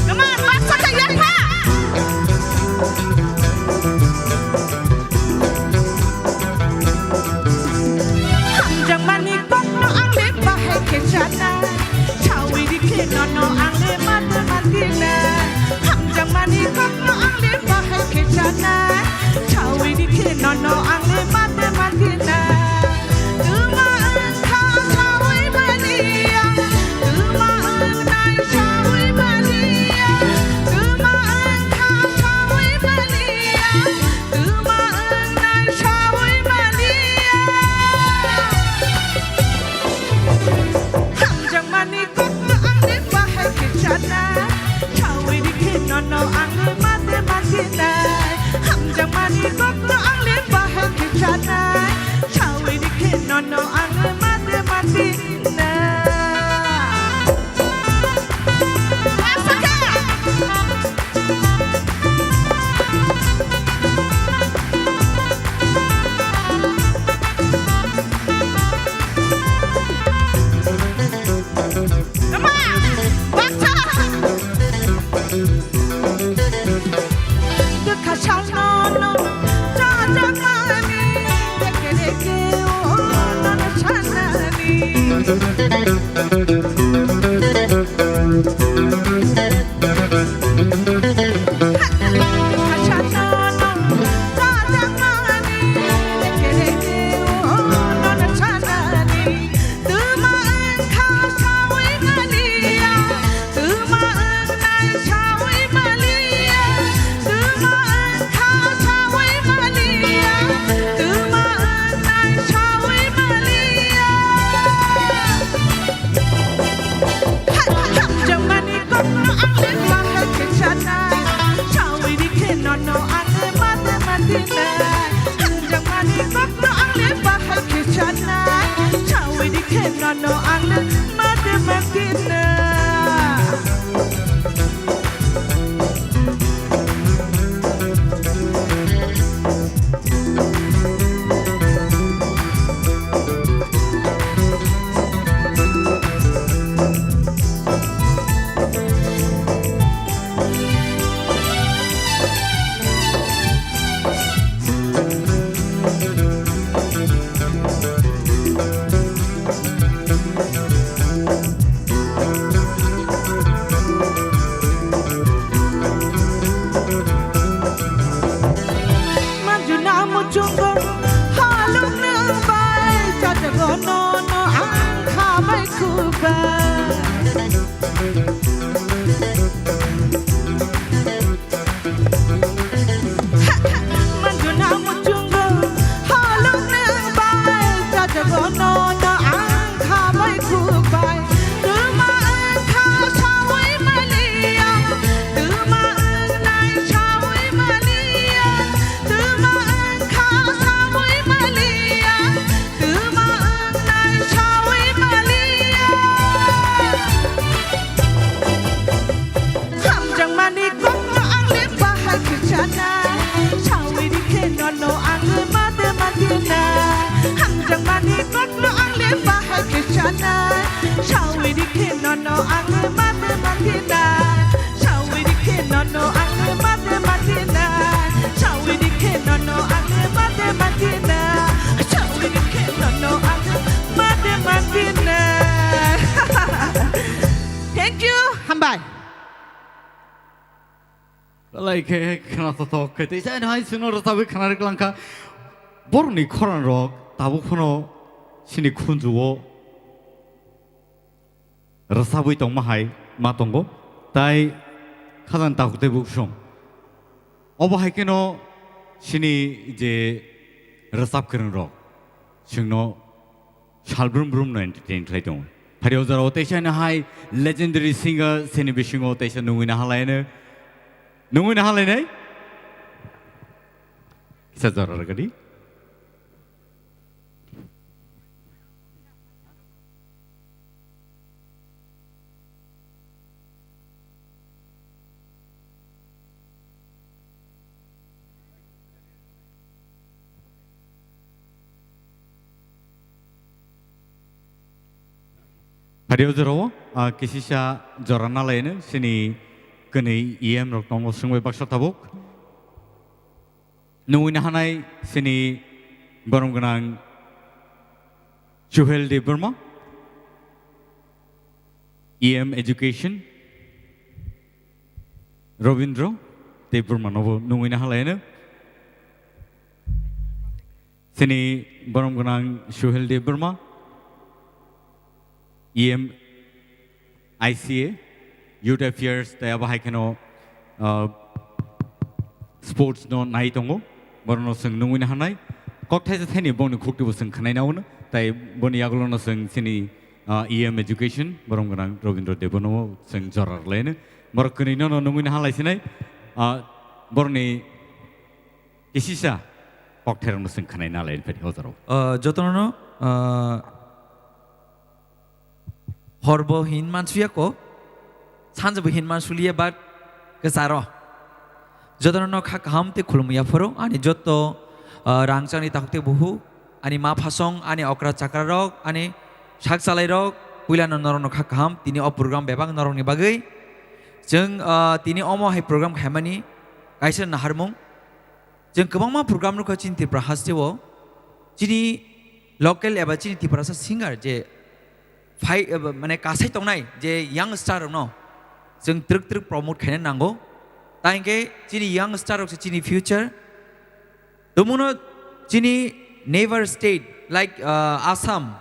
Come on, baksa khe yakha. Hamjakmani kokno ang le bahai khe chanai. Chawi ri khe nono ang le mate mati nai. Hamjakmani kokno ang le bahai khe chanai. Chawi ri khe nono ang le mate mati nai. Tuma wngkha sawi mani ya, tuma wngnai sawi mani ya, tuma wngkha sawi mani ya, tuma wngnai sawi mani ya. Hamjakmani kokno ang le bahai khe chanai, sawi ri khe nono ang le mate mati nai. Hamjakmani kokno ang le bahai khe chanai, sawi ri khe nono ang le mate mati nai. Asaka! Bwkha saono no chajakmani, reke reke o nono sanani. Thank you. Hambai. Belai khe khna thothok khe tei chai hai chwngno rwchabwi khna rwklang kha. Borokni khorang rok tabuk phano chini khunju-o rwchabwi tongma hai ma tongo. Tai khajang takhuk tei bukhusong. Obo hai kheno chini je rwchap kwrwng rok chwngno sal brum brum no entertain khlai tongo. Phari o jora o teisa no hai legendary singer chini bisingo teisa nungwi na halai no. Nungwi na halai nai? Kisa jora rwgadi. Phari o jora o, ah, kisisa jora nalaino chini kwnwi E M rok tongo swngbai baksa tabuk. Nungwi nahanai chini borom gwnang Suhel Debbarma, E M Education, Robindra Debbarma nobo nungwi nahalaino. Chini borom gwnang Suhel Debbarma, E M I C A, Youth Affairs, tei abo hai kheno, ah, sports no nai tongo, borokno chwng nungwi nahanai. Kok thaisa thaini bongni khuktibo chwng khwnai nao, tei boni yagulono chwng chini, ah, E M Education, borom gwnang Robindra Debbarma no chwng jora rwlaino. Borok kwnwi no no nungwi nahalai sinai, ah, borokni kisisa kokthairokno chwng khwnai nalai phai hojaro. Ah, jotono, ah, Horbo hin mansuya ko, sanjabo hin mansuliya, but kwcharo. Jotono no kha kaham tei khulumya phoro, ani joto, ah, rangchakni takhuk tei buhu, ani ma phasong, ani okra chakra rok, ani sak chalai rok, puila no norok no kha kaham, tini o program bebak norok ni bagwi. Chwng, ah, tini omo hai program khaimani kaisa naharmung. Chwng kwbangma program nukha chini Tripura hasteo, chini local eba chini Tiprasa singer je phai, eba mane kasai tongnai je young star rokno chwng twrwk twrwk promote khaina nango. Ta hinkhe chini young star rok se chini future. Tumuno chini neighbor state like, uh, Assam,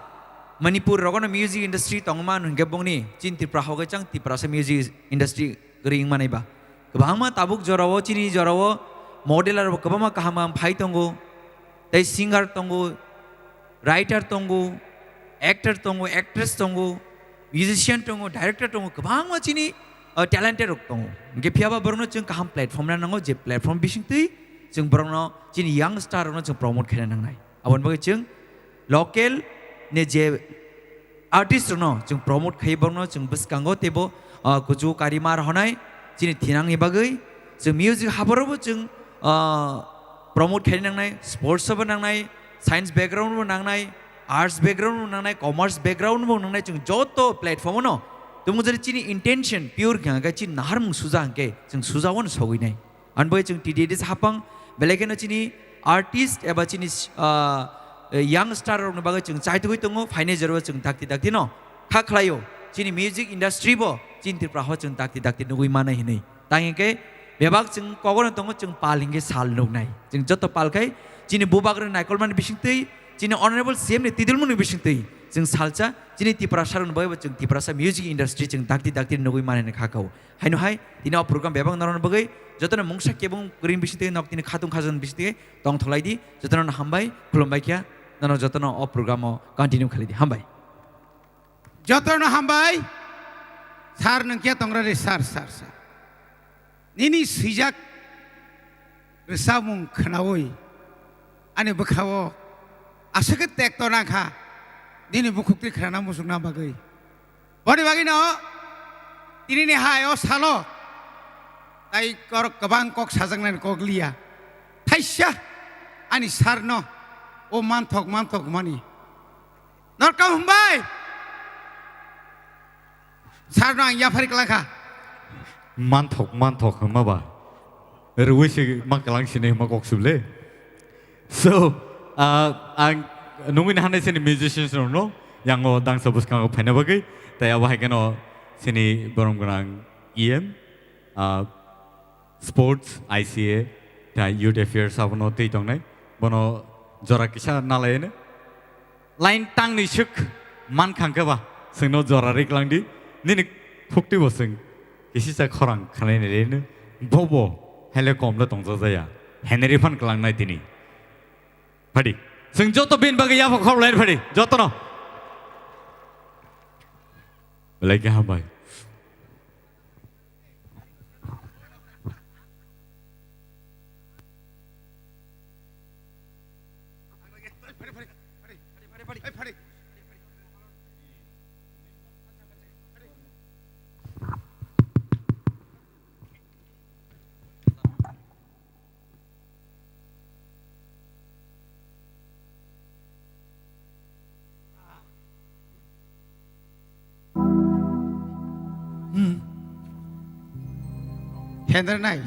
Manipur rogono music industry tongma hinkhe bongni chini Tripura hoge chang Tiprasa music industry kwrwi wngmanai ba. Kwbangma tabuk jorao, chini jorao modeler bo kwbangma kaham kaham phai tongo, tei singer tongo, writer tongo, actor tongo, actress tongo, musician tongo, director tongo, kwbangma chini, uh, talented rok tongo. Hinkhe phiyaba borokno chwng kaham platform na nango, je platform bisingtwi chwng borokno chini young star rokno chwng promote khaina nangnai. Aboni bagwi chwng local ni je artist rokno chwng promote khai borokno chwng bwskango teibo, ah, kuchu kari mar honai chini thinangni bagwi chwng music haborobo chwng, ah, promote khai nangnai, sports bo nangnai, science background bo nangnai, arts background bo nangnai, commerce background bo nangnai, chwng joto platform no tumung jani chini intention pure kha khe chini naharmung suja hwnkhe chwng suja wano sogwi nai. Ani bagwi chwng T D A D hapang, belai kheno chini artist eba chini, ah, young star rokni bagwi chwng chaitugwi tongo, phainai jorao chwng dakti dakti no kha khlaio. Chini music industry bo chini Tripura ho chwng dakti dakti nugwi manai hinwi. Tang hinkhe bebak chwng kogono tongo, chwng pal hinkhe sal nuknai. Chwng joto pal khai chini bubagrani naikolmani bisingtwi, chini honorable C M ni tidulmungni bisingtwi chwng salsa chini Tiprasa rokni bagwi bo chwng Tiprasa music industry chwng dakti dakti nugwi manai kha khao. Haino hai, tini o program bebak norokni bagwi jotono mungsa kebung kwrwini bisingtwi nok tini khatung khajakni bisingtwi tongthoklaidi, jotono no hambai, khulumbai kha, nono jotono o program o continue khlaidi, hambai. Jotono hambai, sir nwng khe tongra de, sir, sir, sir. Nini swijak rwchapmung khwnaui ani bwkhao aswk khe tekto nangkha, nini bukhuktwi khwnana muchungna bagwi. Boni bagwino tinini hai o salo tai kok kwbang kok sajaknani kok liya. Thaisa ani sarno o manthok manthok mani. Norkam hwnbai. Sarno ang yaphari kwlangkha. Manthok, manthok hwnma ba. Rwui se ma kwlang sini hwnma kok sub le. So, ah, ang nungwi nahanai sini musicians rokno, yango dangsa bwskango phaina bagwi, tai abo hai kheno Chini borom gwnang E M, ah, Sports, I C A, tei Youth Affairs abono twi tongnai. Bono jora kisa nalaino. Line tangni swk man khang khe ba, chwngno jora ri klang di. Nini khukti bo chwng kisisa khorang khanai ni rino. Bobo, hele kom le tongja jaya. Henry phan klang nai tini. Phadi. Chwng joto bini bagwi yapha khorok line phadi. Jotono. Belai khe hambai. Hmm. Hendra nai.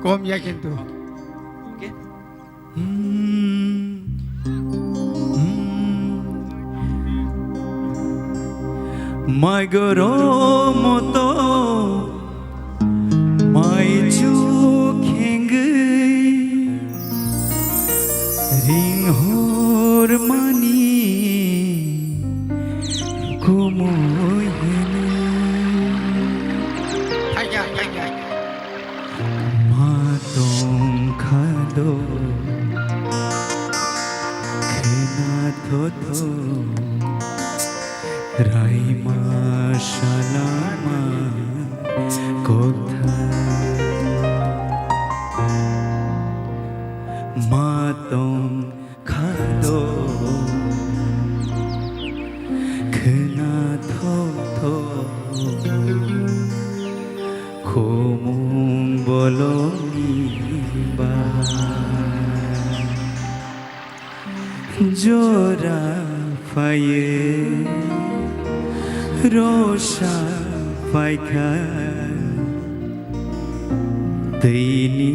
Kom ya kintu. Okay. Hmm. Hmm. Mai goro moto. Mai chu khengwi ring hor mani kumui hwnwi. Thaiya, thaiya. Ma tong kha do khena tho tho. Raima salama kotha ma tong khado khna tho tho khumung bolongni ba. Jora phaio, rosa phaikha, twini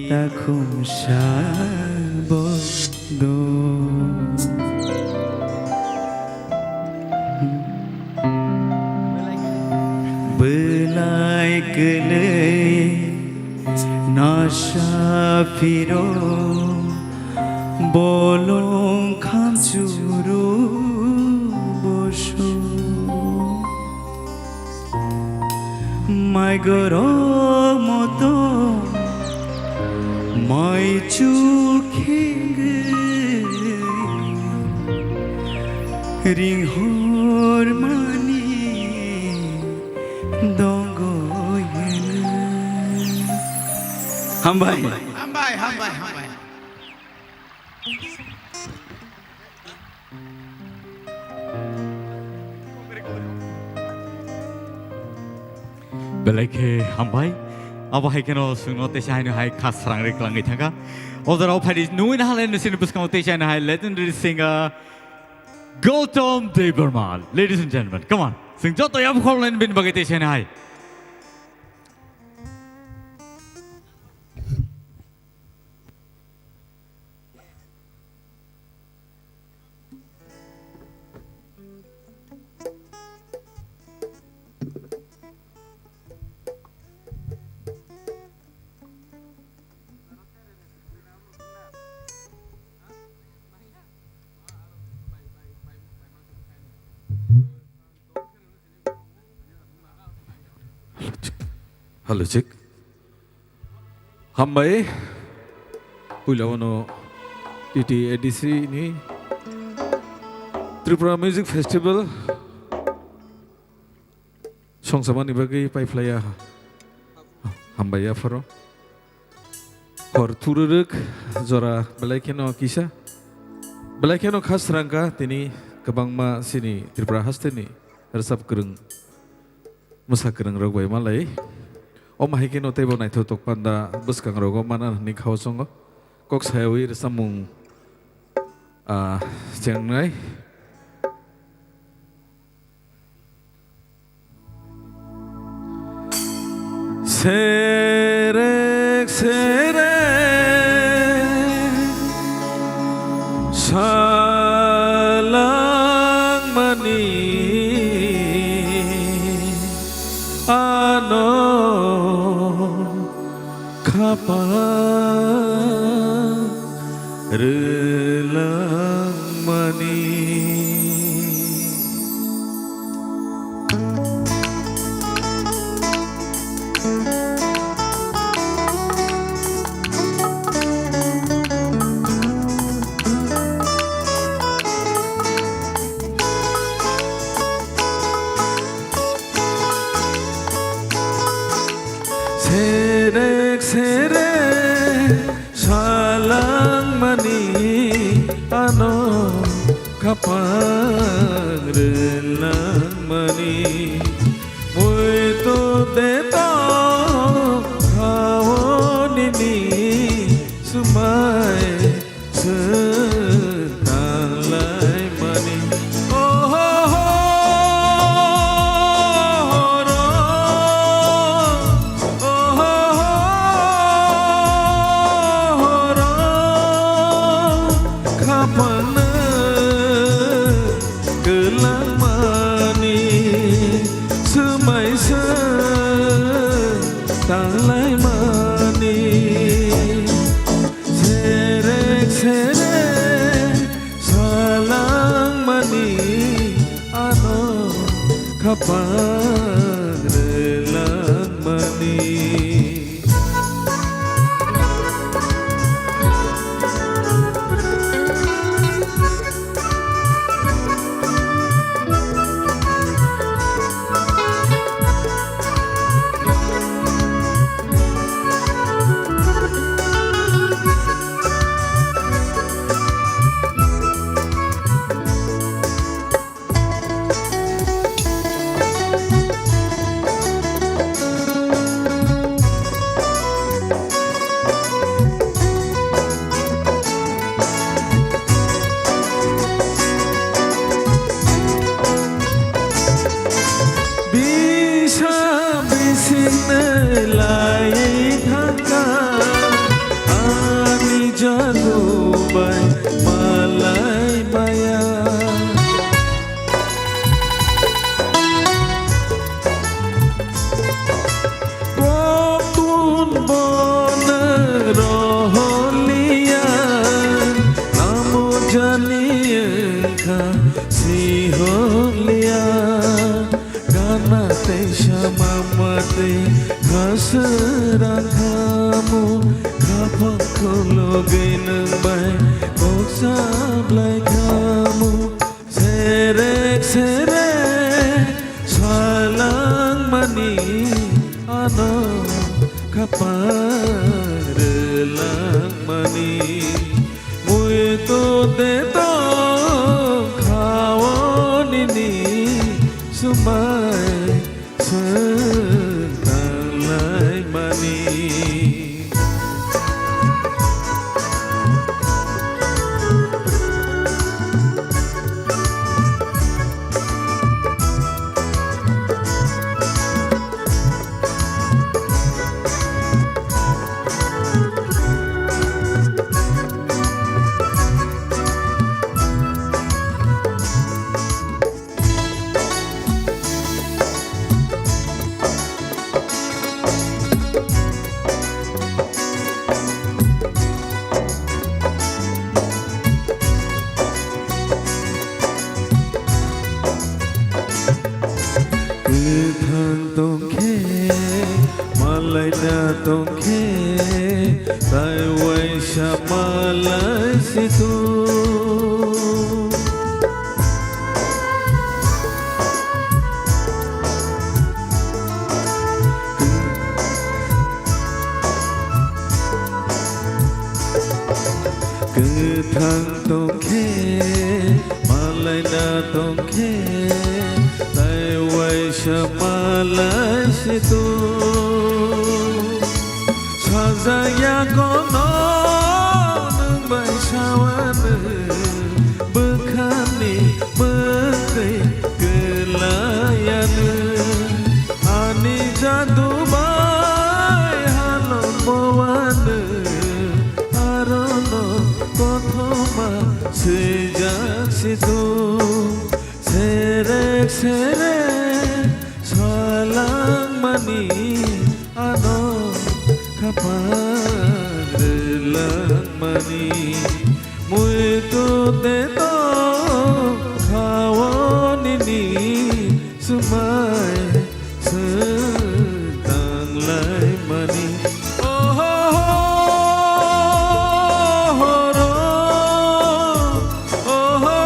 takhumsa bodo. Belai kwlwi nasa phiro. Bolong khamchuru boso. Mai gorok moto mai chuk khengwi ring hor mani dongoi hwnwi. Hambai. Hambai, hambai, hambai. Belai khe hambai. Abo hai kheno chwngno teisa haino hai kha srang ri klangwi thangkha. O jorao phaidi nungwi naha le nusini bwskango teisa haino hai legendary singer Gautam Debbarma. Ladies and gentlemen, come on. Chwng joto yabkhor line bini bagwi teisa haino hai. Hello, check. Hambai. Puila wano T T A D C ni Tripura Music Festival songsamani bagwi paiphlaiya. Hambai apharo. Hor thururuk jora belai kheno kisa. Belai kheno kha srangkha tini kwbangma chini Tripura hasteni rwchap kwrwng, mwsa kwrwng rok bai malai. Omo hai kheno teibo naithotok panda bwskang rogo mana hwnwi khao chongo. Kok sayawi rwchapmung, ah, chengnai. Serek serek salangmani Khapang rwlangmani. Serek serek salangmani, ano khapang rwlangmani. Muitu de to khao nini swmai swtang laimani. Oho ho ro, oho ho ro, khapang no kwlangmani, swmai swtang laimani. Serek serek salangmani, ano khapang rwlangmani. Bisa bising no lai thangkha, ani jadu bai malai maya. Koktun bono rohorliya, amo jani wngkha sihorliya. Gana tei sama mate khaswra khamu, khaphang khulugwi nwng bai kok sablai khamu. Serek serek salangmani, ano khapang rwlangmani. Muitu de to khao nini swmai swtang laimani. Kwthang tongkhe, malaina tongkhe, tai waisa malai si tu. Kwthang tongkhe, malaina tongkhe, tai waisa malai si tu. Sajak ya kono nwng bai sawano, bwkhani mwkhwi kwlayano. Ani jadu bai halok bowano, arono kothoma swijak si tu. Serek serek salangmani, ano kha Pagrilangmani, muitu de to khawani ni smai se tanglaimani. Oho, horo, oho,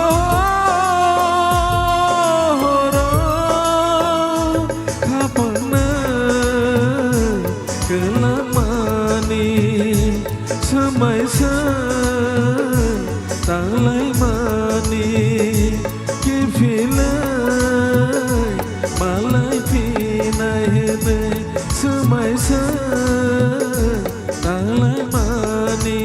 horo, khapangna kelamani, samaisa tanglaimani, kiphilai malai phinai hinwi, samaisa tanglaimani.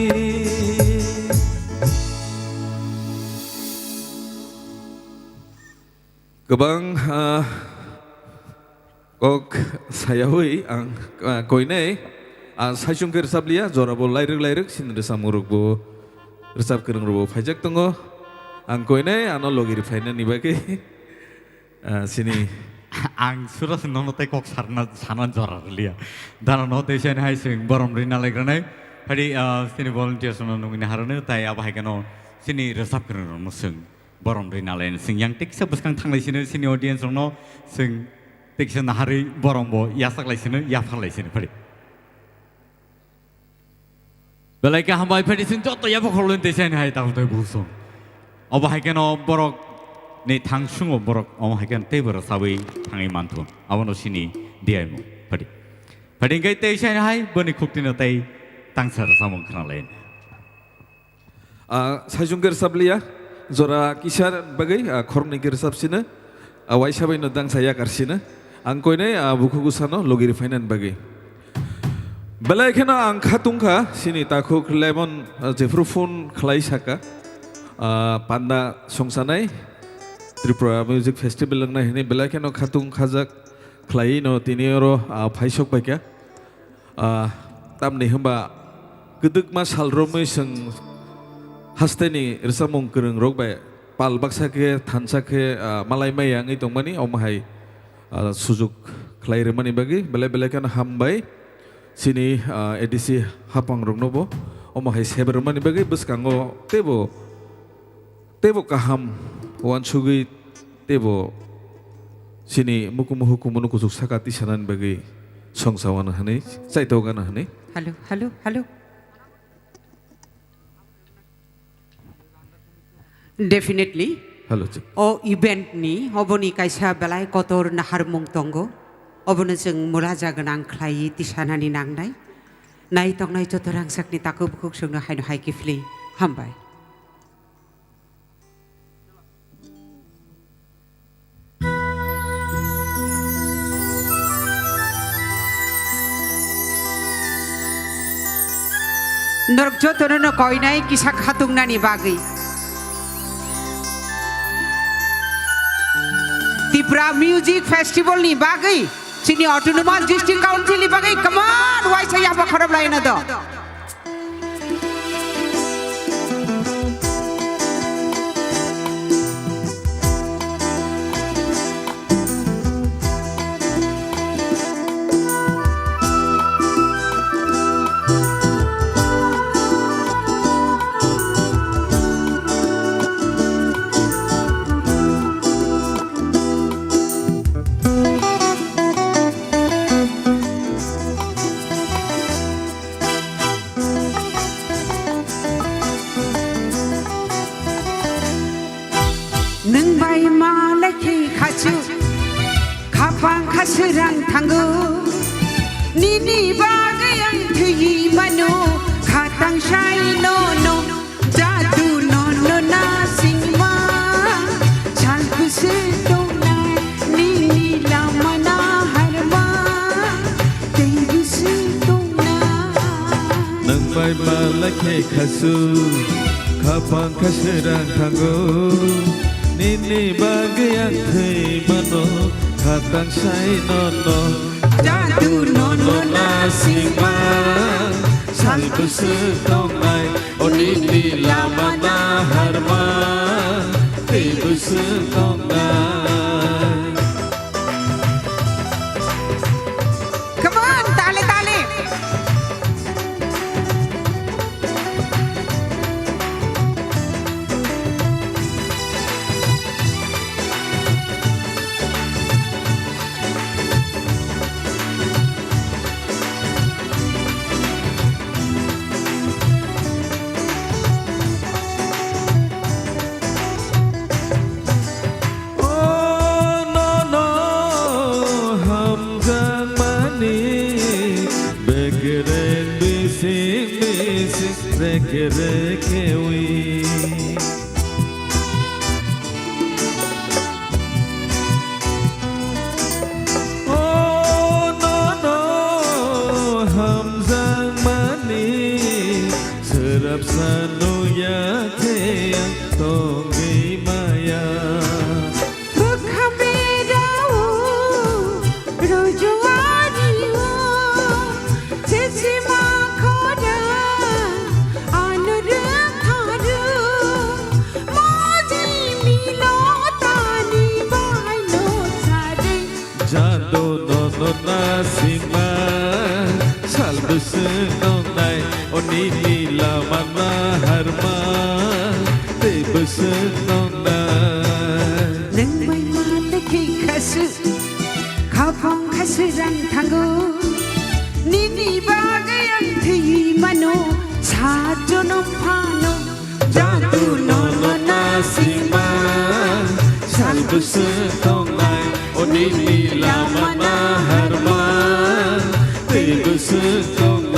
Kwbang, ah, kok sayawi ang, ah, koinai, ah, saichung khe rwchap liya, jorabo lairwk lairwk, sini rwchapmung rokbo, rwchap kwrwng rokbo phaijak tongo. Ang koinai ano logi rw phainani bagwi, ah, sini. Ang sura se nono tei kok sarna, sana jora rwliya. Dano no tei sini hai sing borom rina laigrani. Phadi, ah, sini volunteers no nungni harani, tai abo hai khe no sini rwchap kwrwng rokno sing. Borom rina lai sing yang teksa bwskang thanglai sino, sini audience rokno sing teksa naharwi borom bo yasak lai sino, yaphar lai sino, phari. Belai khe hambai phadi sing joto yaphar khorloi tei sini hai tamo tei busong. Obo hai khe no borok ni thang sungo borok omo hai khe no tei borok sabwi thangwi manthun. Abono sini diyaimo phadi. Phadi hingke tei sini hai boni khukti no tei tangsa samung khna lai. Ah, saichung khe rwchap liya, jora kisa bagwi, ah, khoroknwi khe rwchap sino, ah, waisa bai no dangsa yakar sino, ang koinai, ah, bukhugo sano logi rw phainani bagwi. Belai kheno ang kha tongkha, sini takhuk Lemon, ah, jephru phone khlai saka, ah, panda songsanai, Tripura Music Festival wngnai hwnwi belai kheno kha tong khajak khlaiwi no tini oro, ah, phaisok paikha. Ah, tamni hwnba kwdwkma sal romwi chwng hasteni rwchapmung kwrwng rok bai pal baksa khe thansa khe, ah, malai maya wngwi tongmani, omo hai, ah, sujuk khlai rwmani bagwi belai belai kheno hambai. Chini, ah, A D C hapang rokno bo omo hai seber rwmani bagwi bwskango teibo teibo kaham uansugwi teibo chini mukumu hukumuno kuchuk saka tisanani bagwi songsa wano hwnwi, chaito gana hwnwi. Hello, hello, hello. Definitely. Hello, chik. O event ni oboni kaisa belai kotor naharmung tongo. Obono chwng mulaja gwnang khlaiwi tisanani nangnai. Nai tongnai joto rangchakni takhuk bukhuk chwngno haino hai kiphilwi hambai. Norok jotono no koinai kisa khatungnani bagwi. Tipra Music Festival ni bagwi, chini Autonomous District Council ni bagwi, come on, waisa yaba khorop laina do. Nwng bai malai khe khachu, khapang khaswrang thango. Nini bagwi ang thwi mano, khatang sai no no. Jadu no no na singma, sal kusu tongnai, nini lama na harma, tei kusu tongnai. Nwng bai malai khe khasu, khapang khaswrang thango, nini bagwi ang thwi mano, khatang sai no no. Jadu no no na singma, sal kusu tongnai. O nini lama na harma, tei bwswk tongnai. Come on, tale, tale. Reke reke wi. Oh, no, no, hamjakmani, swrapsa nukya khe ang tongwi maya. Bwkha berao, rujua rio, chechima khoda, ano rwngtharo, moji milo tani baino sari. Jadu nono nasingma, sal bwswk tongnai, o nini lama naharma, tei bwswk tongnai. Nwng bai ma tei khe khasu, khapang khasu rang thango, nini bagwi ang thwi mano, sa jonom phano. Jadu nono nasingma, sal bwswk tongnai, o nini lama naharma, tei bwswk tongnai.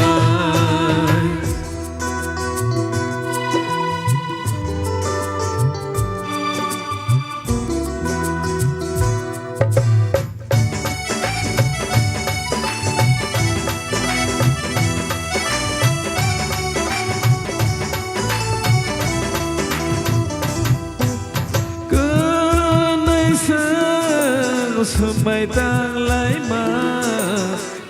Kwnaisang swmai tanglaima,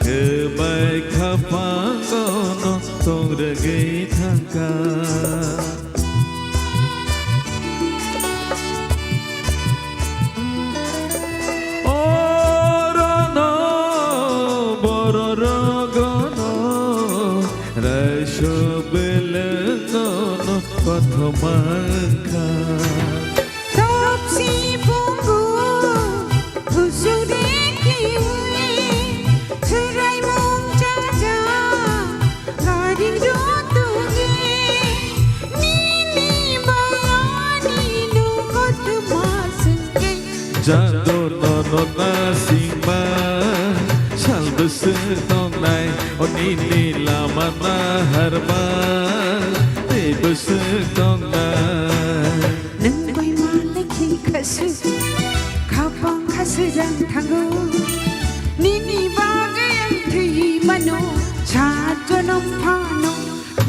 kwbai khapang kono tongrwgwi thangkha. Orono bororogono raisok belengno kothoma wngkha. Topsi pungu husure kiwi, surai mung jaja, karing rutungi, nini bayani nukot masungke. Jadu nono nasingma, sal bwswk tongnai, o nini lama naharma, tei bwswk tongnai. Nwng bai ma lekhi khasu, khapang khasu jang thango. Nini bagwi ang thwi mano, sa jonom phano.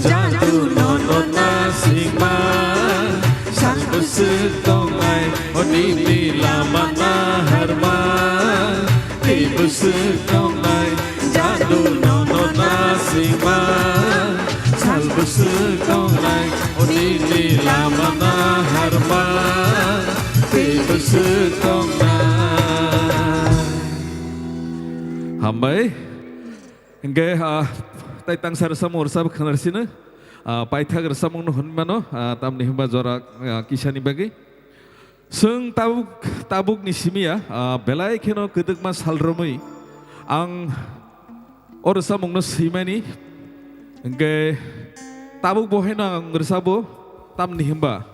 Jadu nono nasingma, sal bwswk tongnai, o nini lama naharma. Tei bwswk tongnai, jadu nono nasingma, sal bwswk tongnai, o nini lama naharma, tei bwswk tongnai. Hambai. Hingke, ah, tai tangsa rwchapmung rwchap khwnar sino, ah, paithak rwchapmungno hwnwi mano, ah, tamni hwnba jora, ah, kisani bagwi. Chwng tabuk, tabukni simi ya, ah, belai kheno kwdwkma sal romwi ang o rwchapmungno swimani. Hingke tabuk bo haino ang rwchabo, tamni hwnba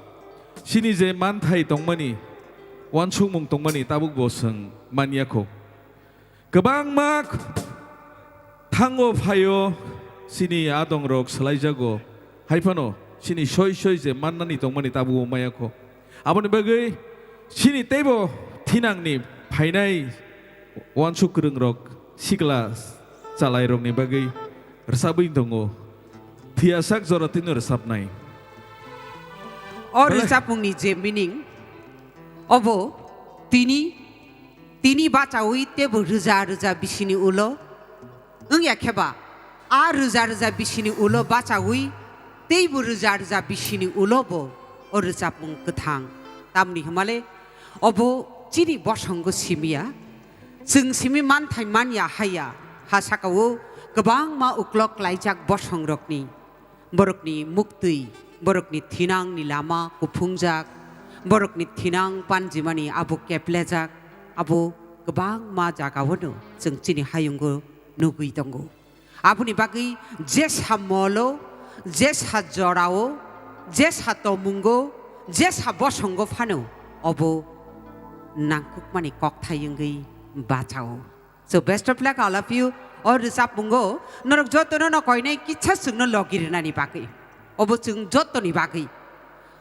chini je manthai tongmani, uansukmung tongmani tabuk bo chwng man ya kho. Kwbangma thango phaio, chini adongrok swlaijago, hai phano chini soi soi je mannani tongmani tabuk bo maya kho. Aboni bagwi chini teibo thinangni phainai uansuk kwrwngrok sikla chalairokni bagwi rwchabwi tongo. Phiyasak jora tino rwchabnai. O Belai- rwchapmungni je meaning, obo tini Tini bachaui teibo rwja rwja bisini ulo wngya kheba, a rwja rwja bisini ulo bachaui teibo rwja rwja bisini ulo bo o rwchapmung kwthang. Tamni hwnmale obo chini bosongo simiya, chwng simi manthai manya haya, ha sakao kwbangma uklok klaijak bosongrokni. Borokni muktwi, borokni thinangni lama kuphungjak, borokni thinang panjimani abo keplejak, abo kwbangma jagao'-no chwng chini hayungo nugwi tongo. Aboni bagwi jesa molo, jesa jorao, jesa tomungo, jesa bosongo phano obo nangkukmani kokthai wngwi bachao. So best of luck all of you. O rwchapmungo norok jotono no koinai kisa chwngno logi rwnani bagwi. Obo chwng jottoni bagwi.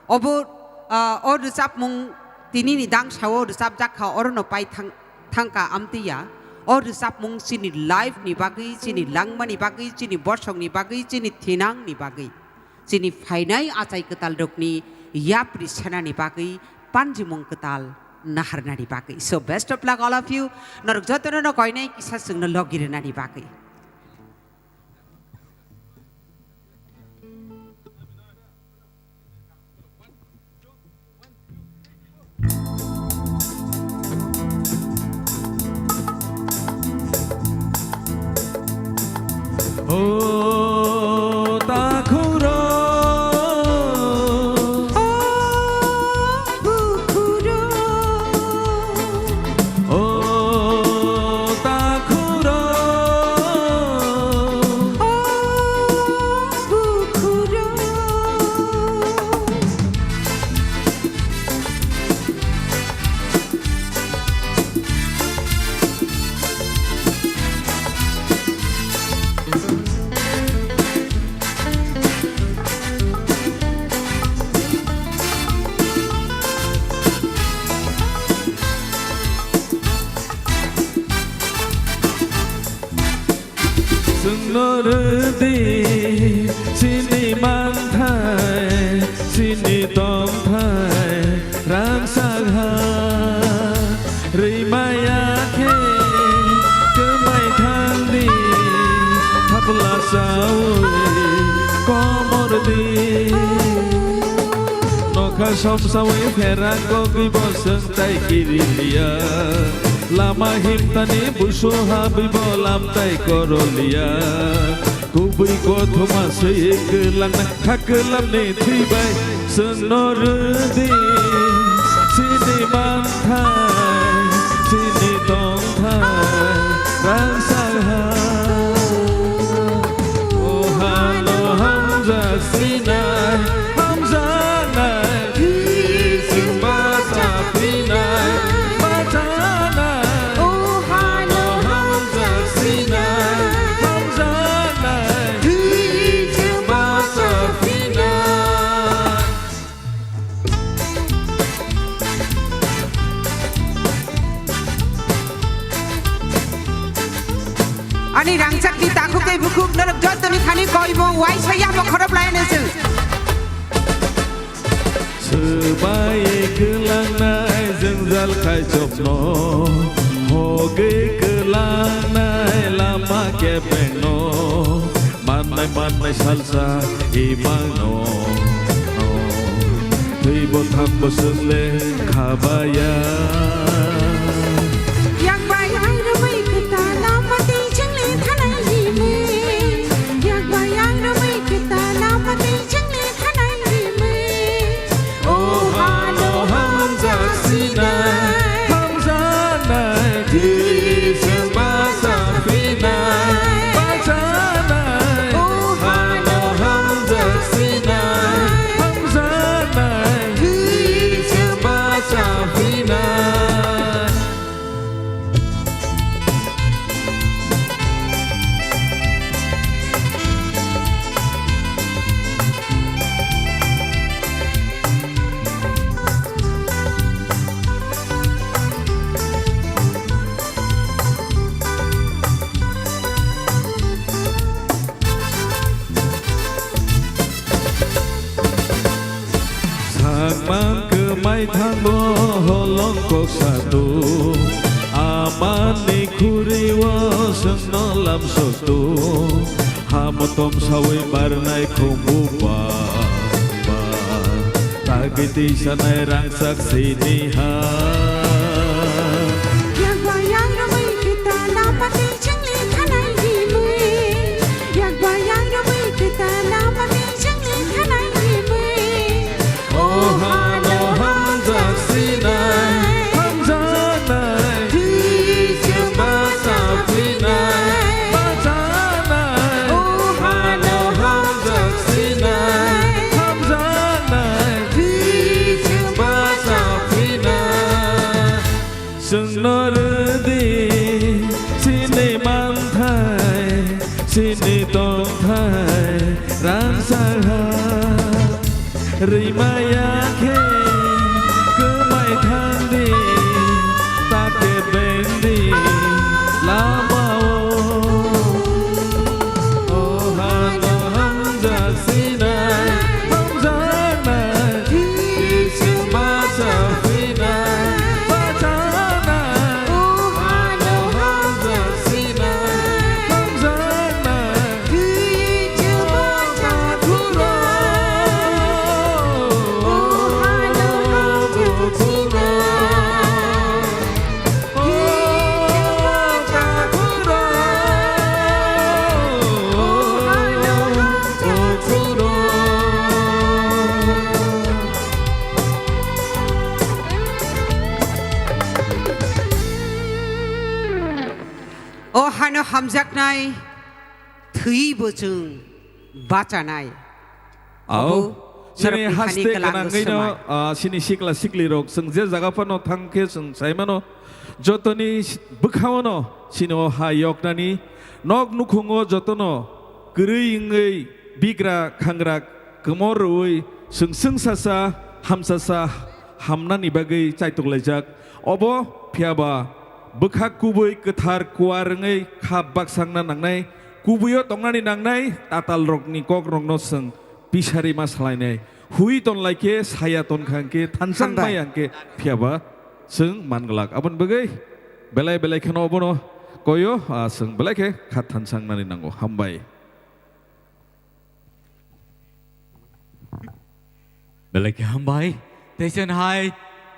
Obo, ah, o rwchapmung tinini dangsao rwchapjak kha, orono pai thang-, thangka amtwi ya. O rwchapmung chini life ni bagwi, chini langmani bagwi, chini bosongni bagwi, chini thinangni bagwi, chini phainai achai kwtalrokni yapri sanani bagwi panjimung kwtal naharnani bagwi. So, best of luck all of you. Norok jotono no koinai kisa chwngno logi rwnani bagwi. O takhuk rok. O bukhuk rok. O takhuk rok. O bukhuk rok. Chwngno rwdi chini manthai, chini tongthai, rangchak ha. Rwi maya khe kwmai thangdi, thapla chaui komor di. Nokha somsaui pherak kogwi bo chwng tai kiri liya. Lama himtani busu habwi bo lam tai koro liya. Kubui kothoma swi kwlangna kha kwlamni thwi bai chwngno rwdi. Chini manthai, chini tongthai, rangchak ha. O hano hamjak sinai, hamjaknai, chwng bacha phinai, bachanai. O hano hamjak sinai, hamjaknai, chwng bacha phinai. Ani rangchakni takhuk tei bukhuk norok jottoni thani koimung uaisa yamo khorop lainai chwng. Swbai kwlangnai jwngjal kaichokno, hogwi kwlangnai lama kebengno, mannai mannai salsa imangno, twibo thambo chwngle khabaya. Yakbai ang rwmwi kwtal lama tei chwngli thanai himwi. Yakbai ang rwmwi kwtal lama tei chwngli thanai himwi. O hano hamjak sinai, hamjaknai, twi chwng bacha phinai, bachanai. O hano hamjak sinai, hamjaknai, twi chwng bacha phinai. Sakman kwmai thango holong kok satu, amani khuri o chwngno lam soktu, hamotom sawi barnai khumbu ba, ba, tagwi twi sanai rangchak sini ha. Yakba yang rwmwi kwtal lama tei chwngli thanai himwi. Yakba yang rwmwi kwtal lama tei chwngli thanai himwi. O hano hamjak sinai, hamjaknai, twi chwng bacha phinai, bachanai. O hano hamjak sinai, hamjaknai, twi chwng bacha phinai. Chwngno rwdi chini manthai, chini tongthai, rangchak ha. Rimaya khe kwmai thangdi, ta khe bengdi lamao. O hano hamjak sinai, hamjaknai, kiching bacha phinai, bachanai. O hano hamjak sinai, hamjaknai. O hano hamjaknai. Thwibo chwng bachanai. Ao, obo chini norokni thani haste kwlango gwnangwino, swmai. Ah, chini sikla siklirok chwng je jaga phano thang khe chwng sai mano, jotoni s-, bwkhao no chini o ha yoknani nok nukhungo jotono kwrwi wngwi bigra khangra kwmor rwui chwng chwngsasa hamsasa hamnani bagwi chaitoklaijak. Obo phiyaba bwkhak kubui kwthar kuar wngwi kha baksakna nangnai. Kubuio tongnani nangnai tatalrokni kokrokno chwng pisari ma salainai. Hui tonlai khe saya tonkha hwnkhe thansang Hambai. Maya hwnkhe phiyaba chwng manglak. Aboni bagwi belai belai kheno obono koyo, ah, chwng belai khe kha thansangnani nango. Hambai. Belai khe hambai. Teisen hai.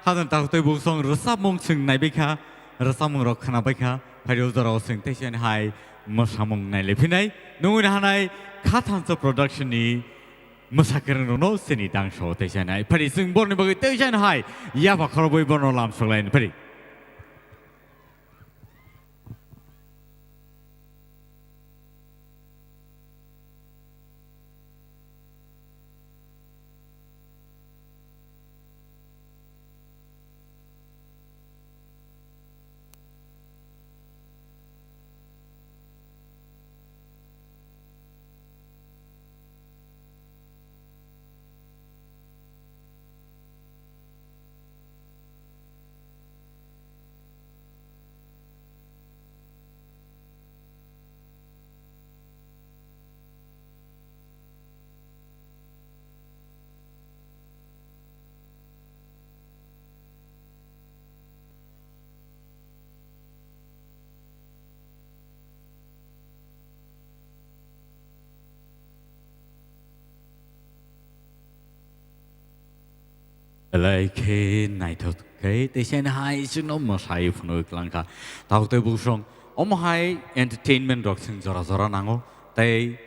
Khajang takhuk tei buksong rwchapmung chwng naibaikha, rwchapmung rok khwnabaikha. Phaidi o jorao chwng teisen hai mwsamung nailai phinai. Nungwi hanai Kha Thansa Production ni mwsakwrwng rokno chini dangso teisen hai. Phaidi chwng borni bagwi teisen hai yapha khorobwi borno lamsok laini phaidi. Belai khe naithok khe teisen hai chwngno mwsai phunui kwlangkha. Tabuk tei buksong omo hai entertainment rok chwng jora jora nango. Tei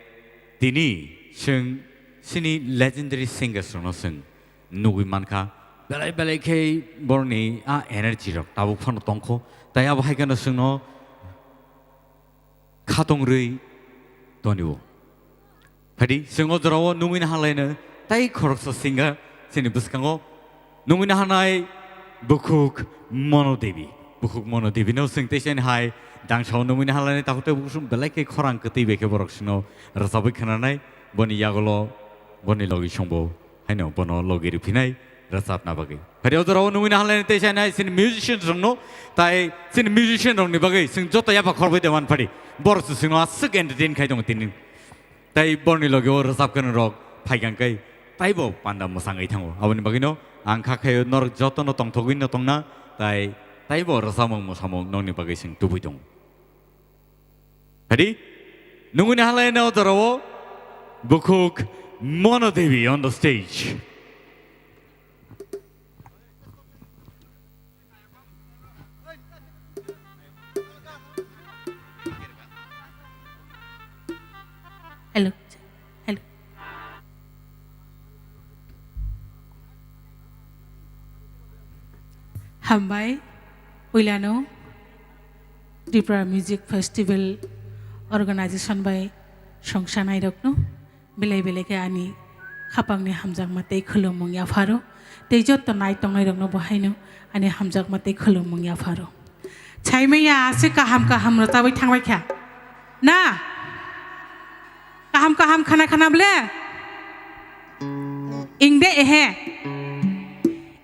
tini chwng chini legendary singers rokno chwng nugwi mankha. Belai belai khe borokni a energy rok tabuk phano tongkho. Tei abo hai kheno chwngno khatong rwi tonio. Phaidi, chwng o jorao nungwi nahalaino tei khoroksa singer chini bwskango nungwi nahanai Bukhuk Mono Devi. Bukhuk Mono Devi no chwng teisen hai dangsao nungwi nahalaino takhuk tei bukhuk belai khe khorang kwtwi bai khe borok chwngno rwchabwi khwnanai, boni yagulo boni logi songbo. Haino bono logi rwphinai rwchapna bagwi. Phaidi o jorao nungwi nahanlaini teisa nai chini musicians rokno, tai chini musician rokni bagwi chwng joto yapha khorbai de man phaidi. Borok se chwngno aswk entertain khai tongo tini. Tai borni logi o rwchapkani rok phaikha khe taibo panda mwsangwi thango. Aboni bagwino ang kha khaio norok jotono tongthogwino tongna, tai taibo rwchapmung mwsamung nokni bagwi chwng tubui tongo. Ready? Nungwi nahalai na o jorao Bukhuk Mono Devi on the stage. Hello. Hello. Hambai, puilano Tripura Music Festival Organization bai songsanai rokno belai belai khe ani khapangni hamjakma tei khulumung yapharo, tei jotto nai tongnai rokno bo haino ani hamjakma tei khulumung yapharo. Chaimaya aswk kaham kaham rwchabwi thangbai kha. Na? Kaham kaham khana khana ble? Ing de ehe.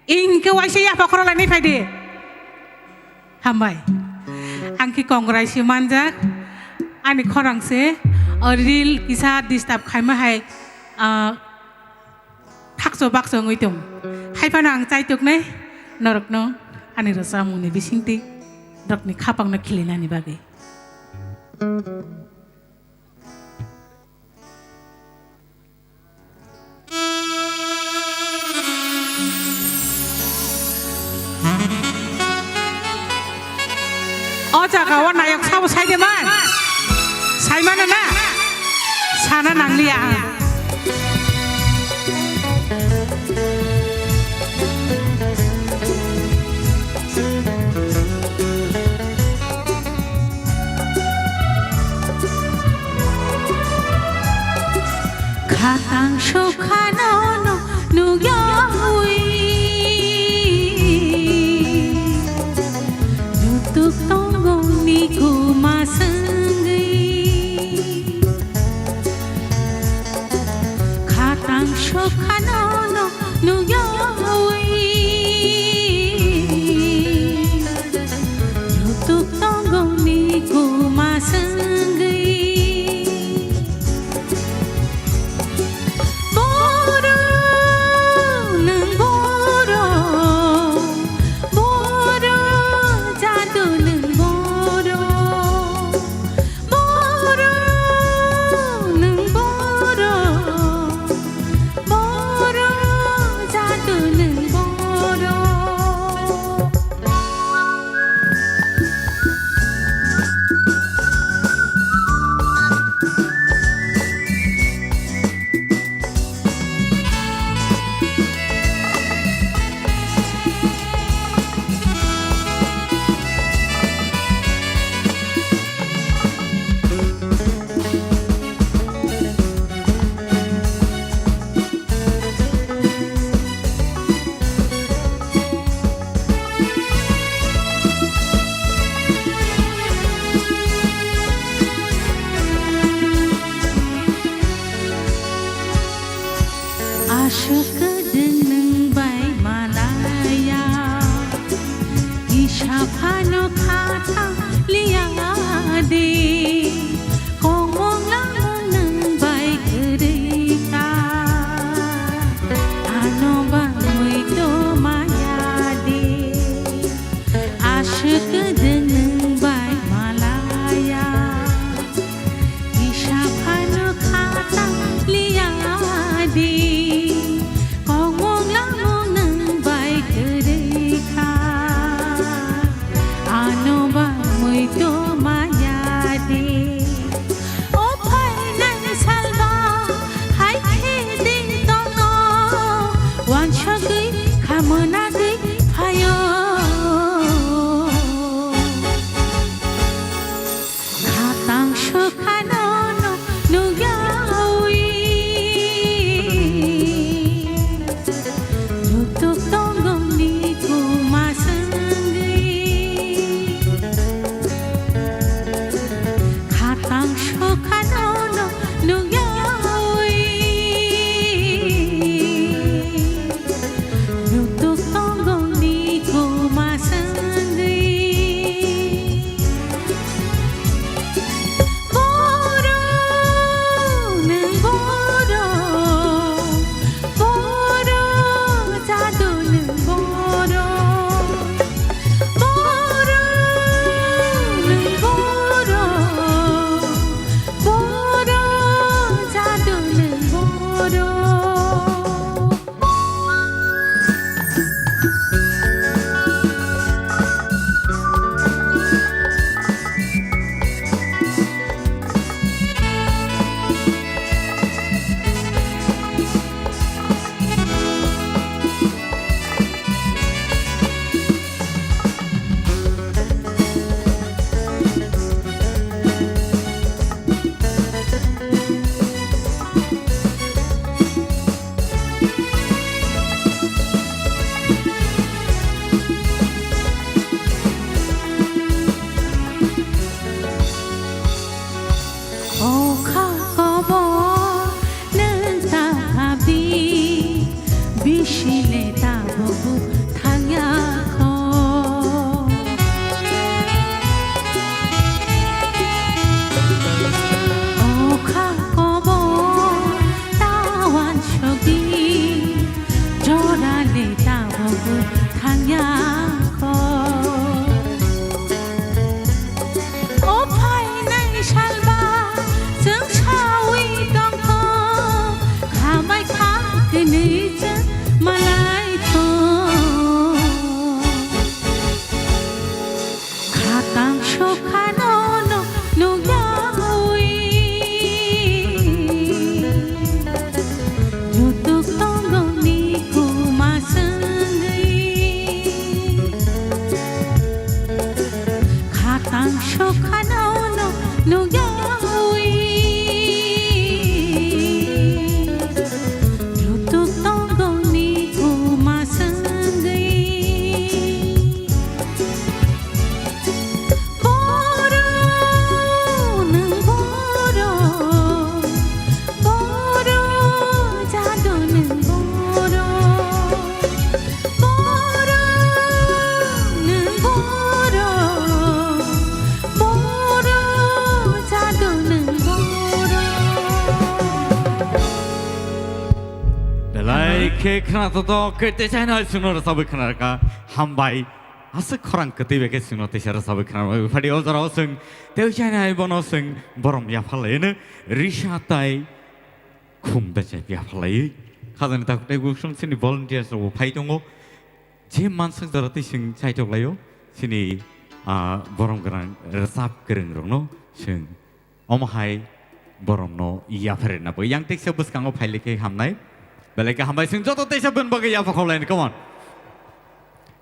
Ing ke waisa yapha khorok lainai phai de. Hambai. Ang khe kongrai se manjak. Ani khorang se, o reel kisa disturb khaima hai, ah, thakcho bakcho wngwi tong. Hai phano ang chaituknai norokno ani rwchapmungni bisingtwi norokni khapangno khilinani bagwi. O jaga o nayok sabo sai de man. Sai mano na? Sana nangliya ang. Khatang sokhano no nugyawi, nutuk tongo ni kuma sengwi. Khatang sokhano no nugyawi, nutuk tongo ni kuma sengwi. Bo Salba chwng sawi tongkho, khambai kha kwnwi chwng malai thung. Khatang sokhano no nukyawi, jutuk tongo ni kuma swngwi. Khatang sokhano no nukyawi, jutuk tongo ni kuma swngwi. Boro nwng boro, boro jado nwng boro, boro nwng boro, boro jado nwng boro. Belai khe khna toto kete chaina suno rwchabwi khna rwkha. Hambai. Aswk khorang kwtwi bai khe chwngno teisa rwchabwi khna rwmani phadi o jorao chwng tei chaina hai bono chwng borom yapharlaino risa tai khum bechep yapharlaiwi khajani takhuk tei bukhuk song chini volunteers rokbo phai tongo. Je mansuk jora tei chwng chaitok laio chini, ah, borom gwnang rwchap kwrwng rokno chwng Omo hai boromno yapharina bo yang teksa bwskango phaile khe hamnai. Belai khe hambai, chwng joto teisa bini bagwi yapha khaulaini, come on.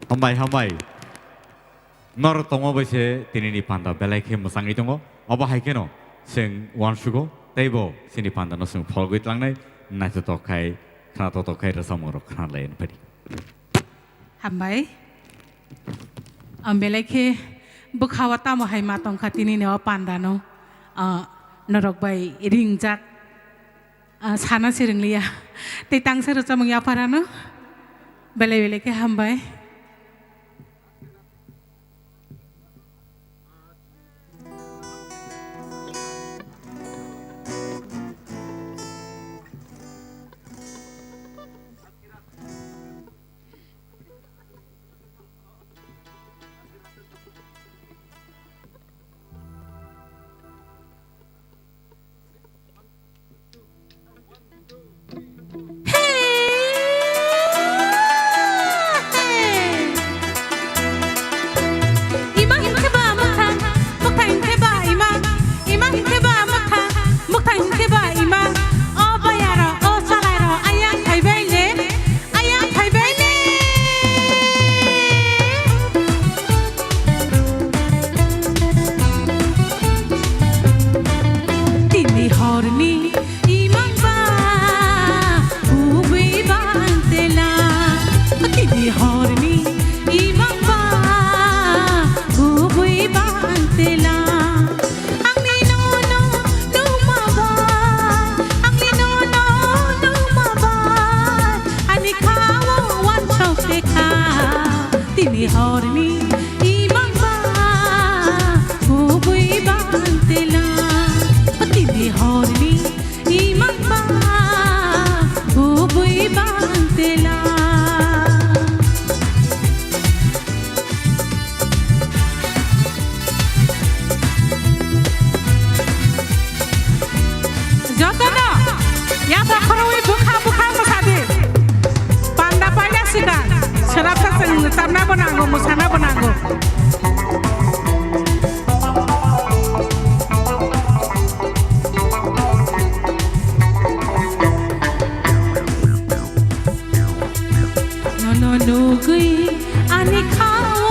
Hambai, hambai. Norok tongma bai se tinini panda belai khe mwchangwi tongo. Obo hai kheno chwng uansugo tei bo chini pandano chwng pholgwi tlangnai, naithotok khai, khna totok khai rwchapmung rok khna lai phadi. Hambai. Ang belai khe bwkha o tamo hai ma tongkha tinini o panda no, ah, norok bai ringjak, ah, sana se rwngliya. Tei tangsa rwchapmung yapharano belai belai khe hambai. Ima hinkhe ba mwkhang, mwkhang hinkhe ba ima, ima hinkhe ba mwkhang, mwkhang hinkhe ba ima. O bayaro, o chalairo, ayang phaibai le, ayang phaibai le. Tini horni imang ba kubui bang tela. Tini horni imang ba kubui bang tela. Angni nono numa ba, angni nono numa ba, ani kha o wansok te kha. Tini horni imang ba kubui bang tela. Tini horni imang ba kubui bang tela. Jotono yapha khorwi bwkha bwkha mwsadi. Panda paina sikha, swrapsa chwng chamna bo nango, mwsana bo nango. Nono nugwi ani khao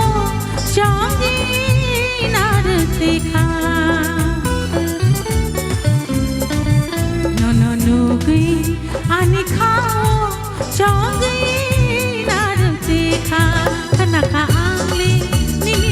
chongwi narwkha. Nono nugwi ani khao chongwi narwkha. Khnakha angli nini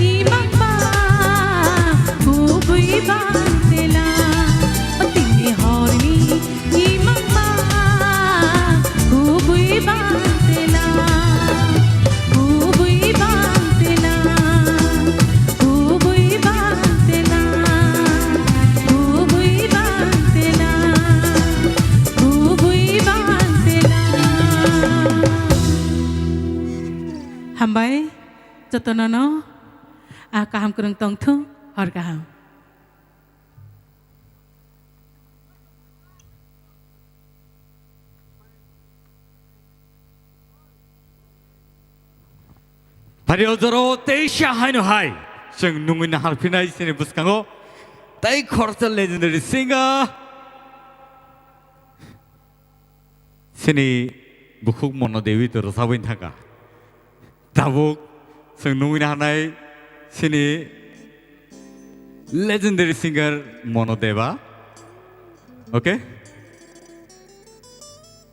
Imangma kubui bangtela, tini horni imangma kubui bangtela, kubui bangtela, kubui bangtela, kubui bangtela, kubui bangtela. Hambai. Jotono no, ah, kaham kwrwng tongthung, hor kaham. Phari o jora o teisa haino hai, chwng nungwi naharphinai chini bwskango, tei khoroksa legendary singer. Chini bukhuk Mono Dewi to rwchapwi thangkha. Tabuk chwng nungwi naharnai chini legendary singer Mono Deba. Okay?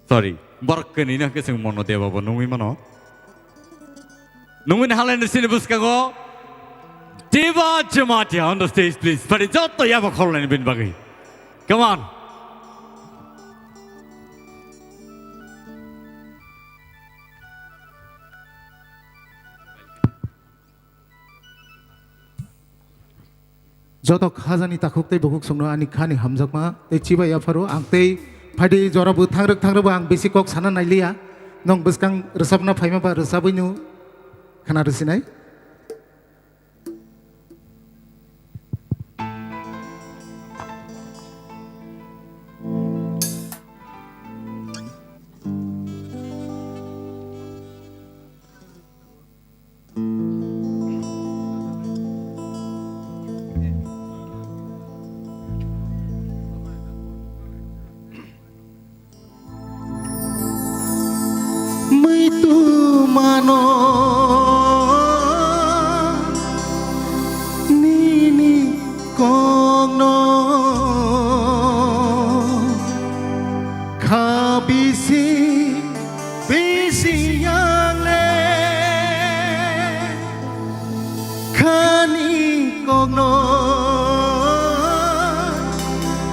Sorry, borok kwnwi no hwnkhe chwng Mono Deba bo nungwi mano. Nungwi naharlaini chini bwskango Deba Jamatia on the stage, please. Phari joto yaba khorlaini bini bagwi. Come on. Joto khajani takhuk tei bukhuk songno ani khani hamjakma tei chibai yapharo ang tei phaidi jora bo thangrwk thangrwk bo ang bisi kok sana nailiya. Nwng bwskang rwchapna phaima ba rwchabwino khna rwsinai. Muitu mano nini kokno kha bisi bisi yangle khani kokno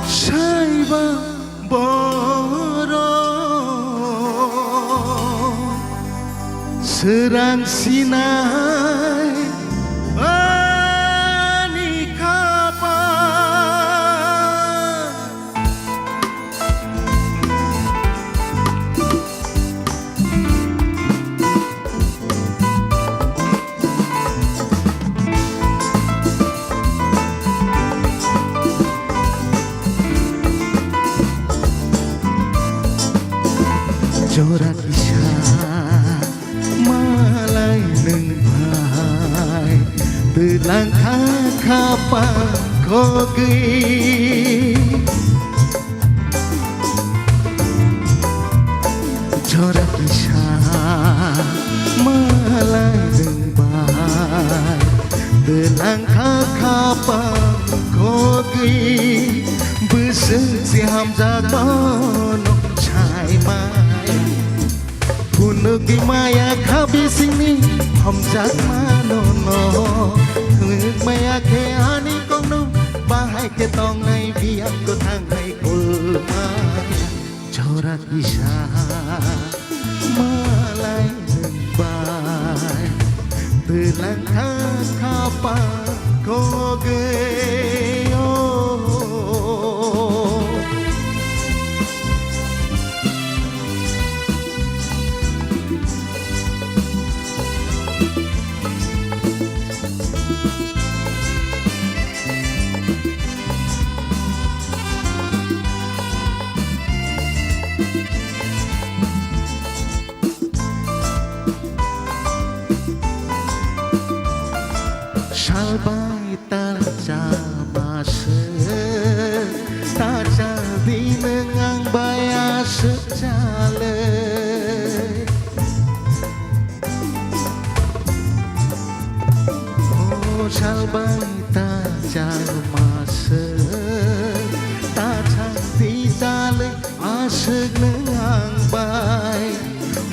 saiba borok swrang sinai ani khapang. Jora kisa malai nwng bai twlang kha khapang khogwi. Jora kisa malai nwng bai twlang kha khapang khogwi. Bwswng si hamjakmano saimai. Phunukgwi maya kha bisingni hamjakmano no. Phunuk maya khe ani kokno bahai khe tongnai biyang kwthangnai kulmaya. Jora kisa malai nwng bai twlang kha khapang khogwi o. Salbai ta chama se ta cha di nwng ang bai aswk chalwi. O salbai ta chalma se ta chang ti chalwi aswk nwng ang bai.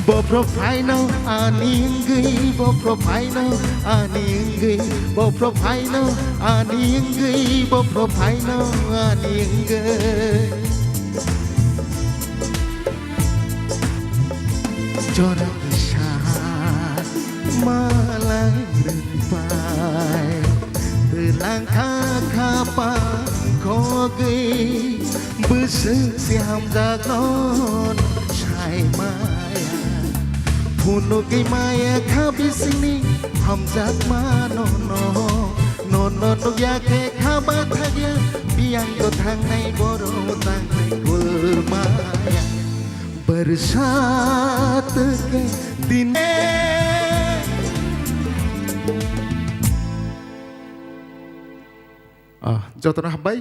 Bo Profaino ani wngwi, bo profaino ani wngwi, bo profaino ani wngwi, bo profaino ani wngwi. Jora kisa malai rwngpai, twlang kha khapang khogwi, bwswk se hamjakno sai maya. Phunugwi maya kha bisingni hamjakmano no, nono nukya khe kha bathakya, biyang kwthangnai borok tangnai kulmaya. Barsat ke dine. Ah, jotono hambai.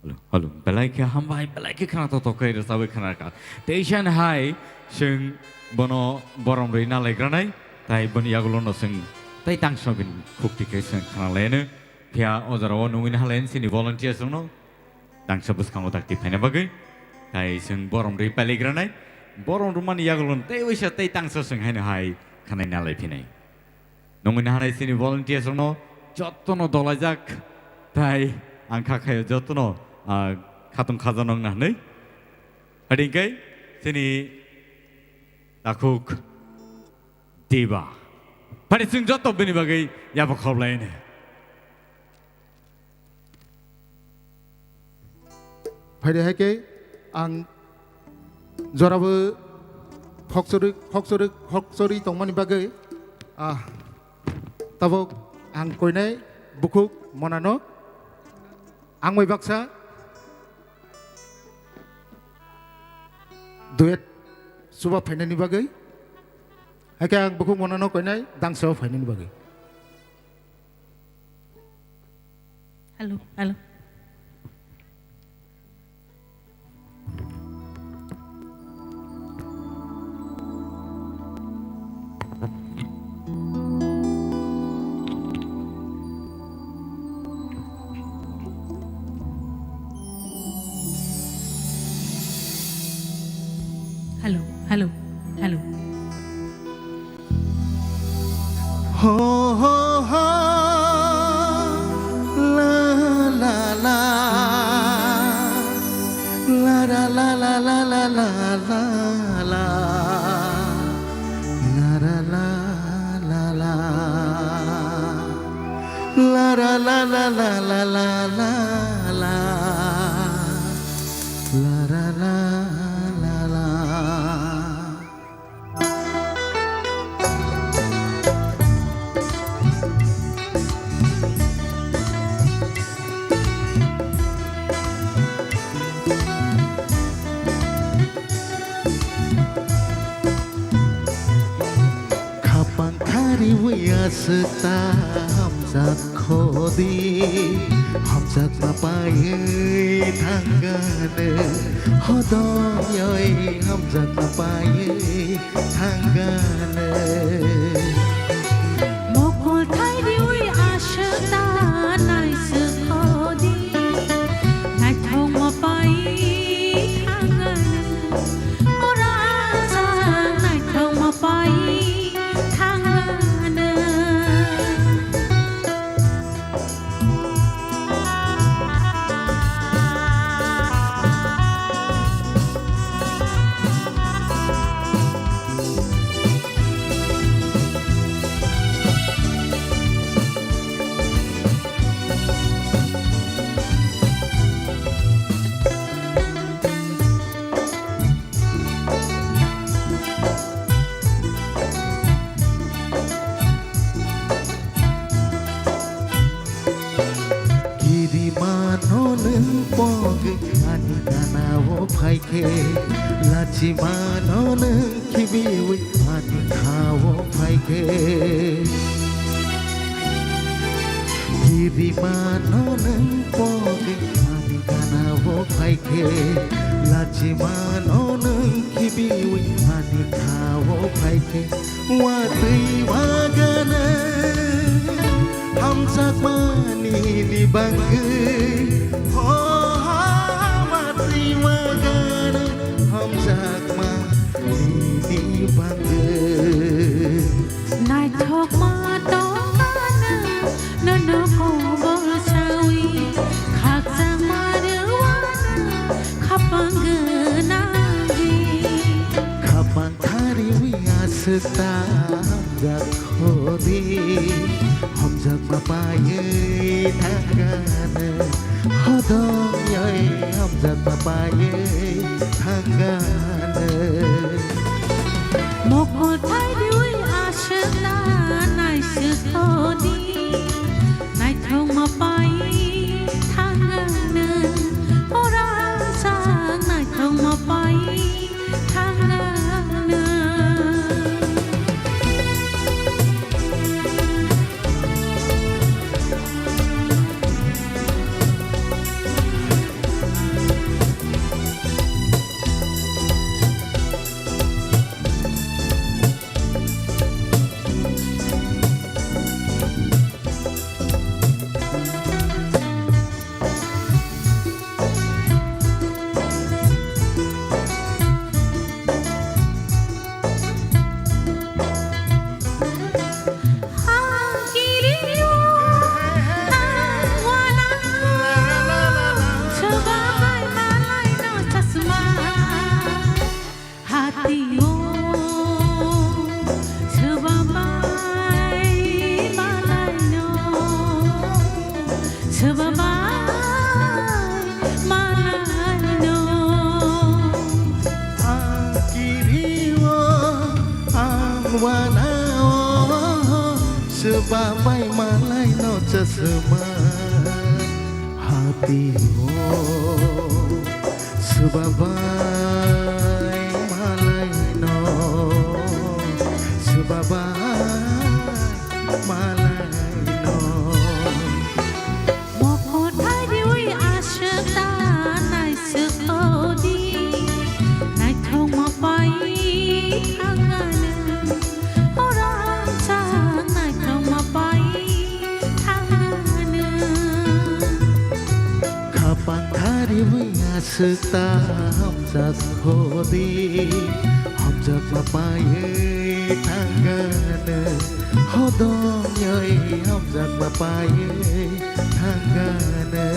Hello, hello. Belai khe hambai, belai khe khna to tokai rwchabwi khna kha. Tei san hai chwng bono borom rwi na laikranai, tai boni yagulo no chwng tai tangsa bini khukti khe chwng khna laino. Phiya o jora o nungwi na halaini chini volunteers rokno tangsa bwskango dakti phaina bagwi. Tai chwng borom rwi pailaigranai. Borom rwmani yagulo tei waisa tei tangsa chwng haino hai khanai na lai phinai. Nungwi na hanai chini volunteers rokno jotono dolaijak. Tai ang kha khayo jotono, ah, khatung khajakno wngna hwnwi. Hadi hwnkhe chini takhuk Diba. Phari chwng joto bini bagwi yapha khob laino. Phai de hai khe ang jorabo khokchorwi, khokchorwi, khokchorwi tongmani bagwi, ah, tabuk ang koinai bukhuk monano ang bai baksa duet chuba phainani bagwi, hai khe ang bukhuk monano koinai dangsa phainani bagwi. Hello, hello. Hello, hello, hello. Ho, ho, ho. La, la, la. La, la, la. La, la, la, la, la, la, la. La, la, la, la, la, la, la. La, la, la, la, la. Khapang khariwi aswk ta hamjak khodi, hamjakma paiwi thangano, hodoi hamjakma paiwi thangano. Mokol thai riwi aswk ta naiswk khodi, naithokma paiwi thangano. Ora sa naithokma paiwi thangano. Kirimano nwng pogwi ani ganao phaikhe, lachimano nwng khibiwi ani khao phaikhe. Kirimano nwng pogwi ani ganao phaikhe, lachimano nwng khibiwi ani khao phaikhe. Watwi wagana hamjakmani ni bangwi, ho, ho, watwi waga. Bangwi. Naithokma tongmano nono kobor sawi, khakchangma rwano khapang gwnangwi. Khapang thariwi aswk ta hamjak khodi, hamjakma paiwi thangano. Hodong yoi hamjakma paiwi thangano. Mokol thai riwi aswkna naiswk thodi, naithokma paiwi thangano. Orang sak naithokma paiwi thangano. Hati o swbabai malaino, swbabai malaino. Ang kiri o, ang wana o, swbabai malaino chasma hati o. Swbabai malaino, swbabai malaino. Mokol thariwi aswk ta naiswk thodi, naithokma paiwi thangano. Orang sak naithokma paiwi thangano. Khapang thariwi aswk ta hamjak khodi, hamjakma paiwi thangano. Hodong yoi hamjakma paiwi thangano.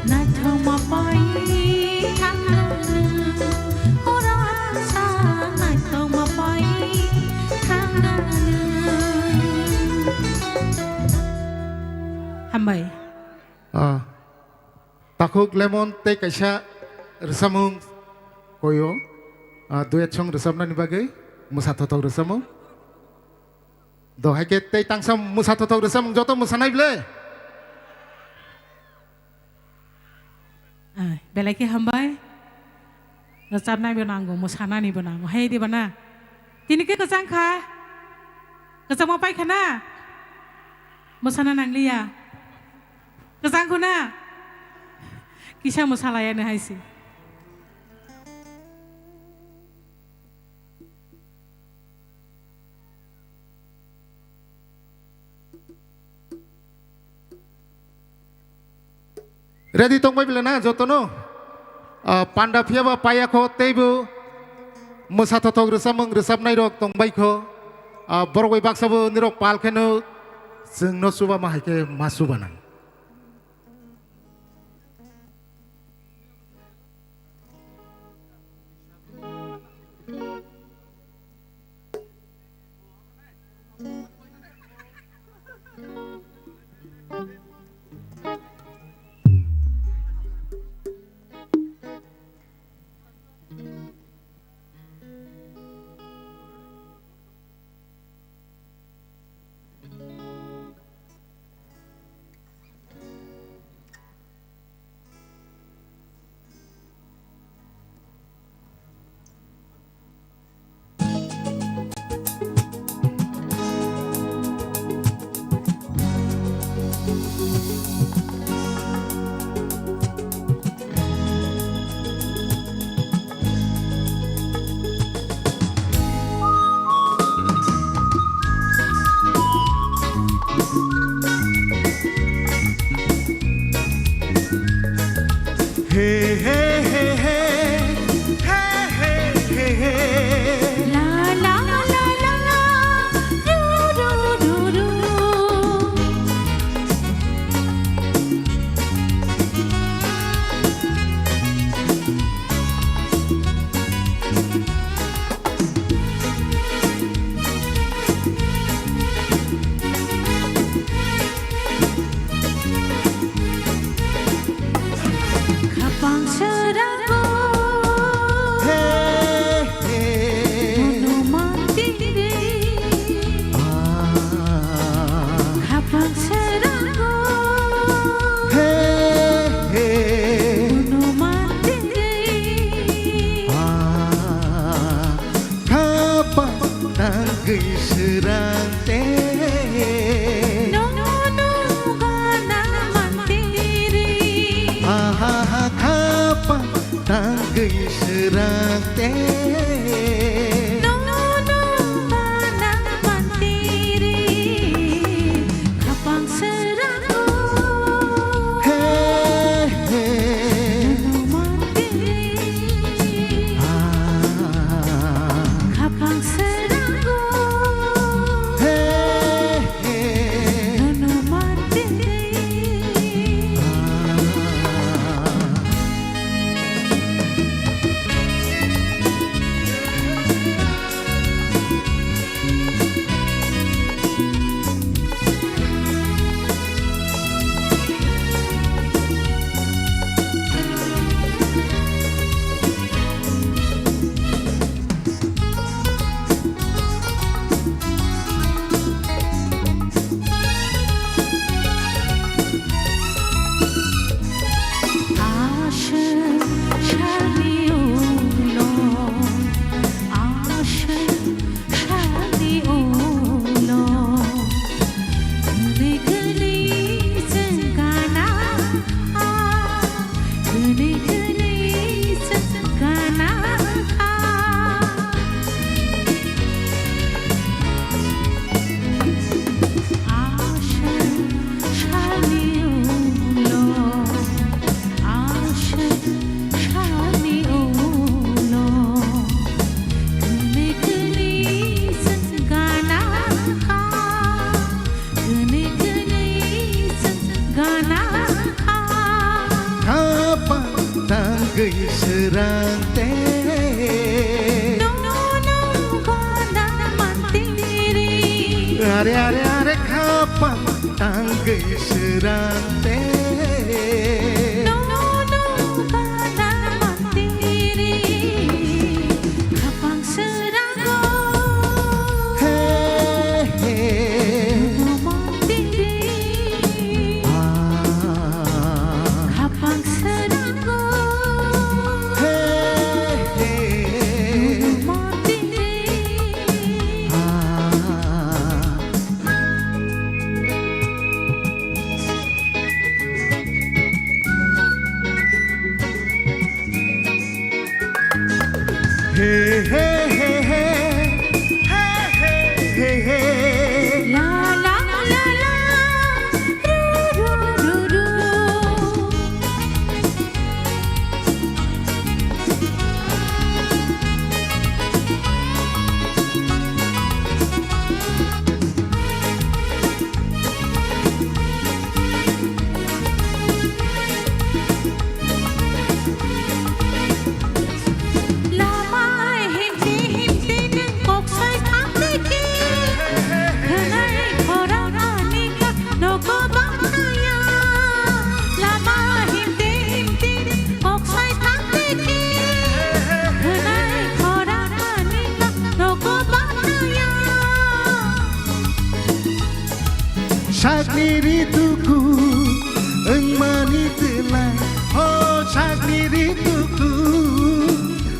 Naithokma paiwi thangano. Orang sak naithokma paiwi thangano. Hambai. Ah, takhuk Lemon tei kaisa rwchapmung koyo. Ah, duet song rwchapnani bagwi mwsa thothok rwchapmung. Do hai khe tei tangsa mwsa thothok rwchapmung joto mwsanai ble. Ah, belai khe hambai. Rwchapnai bo nango, mwsanani bo nango. Hai di bana. Tini khe kwchang kha. Kwchangma pai kha na? Mwsana nangliya. Kwchang kho na? Kisa mwsalaya no hai se. Ready tongbai bela na jotono? Ah, panda phiya ba paya kho teibo mwsa thothok rwchapmung rwchapnai rok tongbai kho. Ah, borok bai baksa bo nirok pal kheno chwngno chuba ma hai khe ma chuba nang. Srang te. Nono gana mantiri. Aha ha khapang tangwi srang te. Nono gana mantiri. Khapang srang. Hey, hey. Nono mantiri. Ah. Khapang srang. Hey, hey. Nono mantiri. Ah. Khapang tangwi srang te. Nono gana mantiri. Are, are, are, khapang tangwi srang te. Nono gana mantiri. Khapang srang. Hey, hey. Ah. Khapang srang. Hey, hey. Ah. Hey, hey, hey, hey. Hey, hey, hey, hey. La, la, la, la. Ru, ru, ru, ru. Lama himti himti nwng kok sai thang di khe, khwnai khorang ani kha nogo bangkha ya. Lama himti himti nwng kok sai thang di khe, khwnai khorang ani kha nogo bangkha ya. Sakni rituku wngmani twlai, ho sakni rituku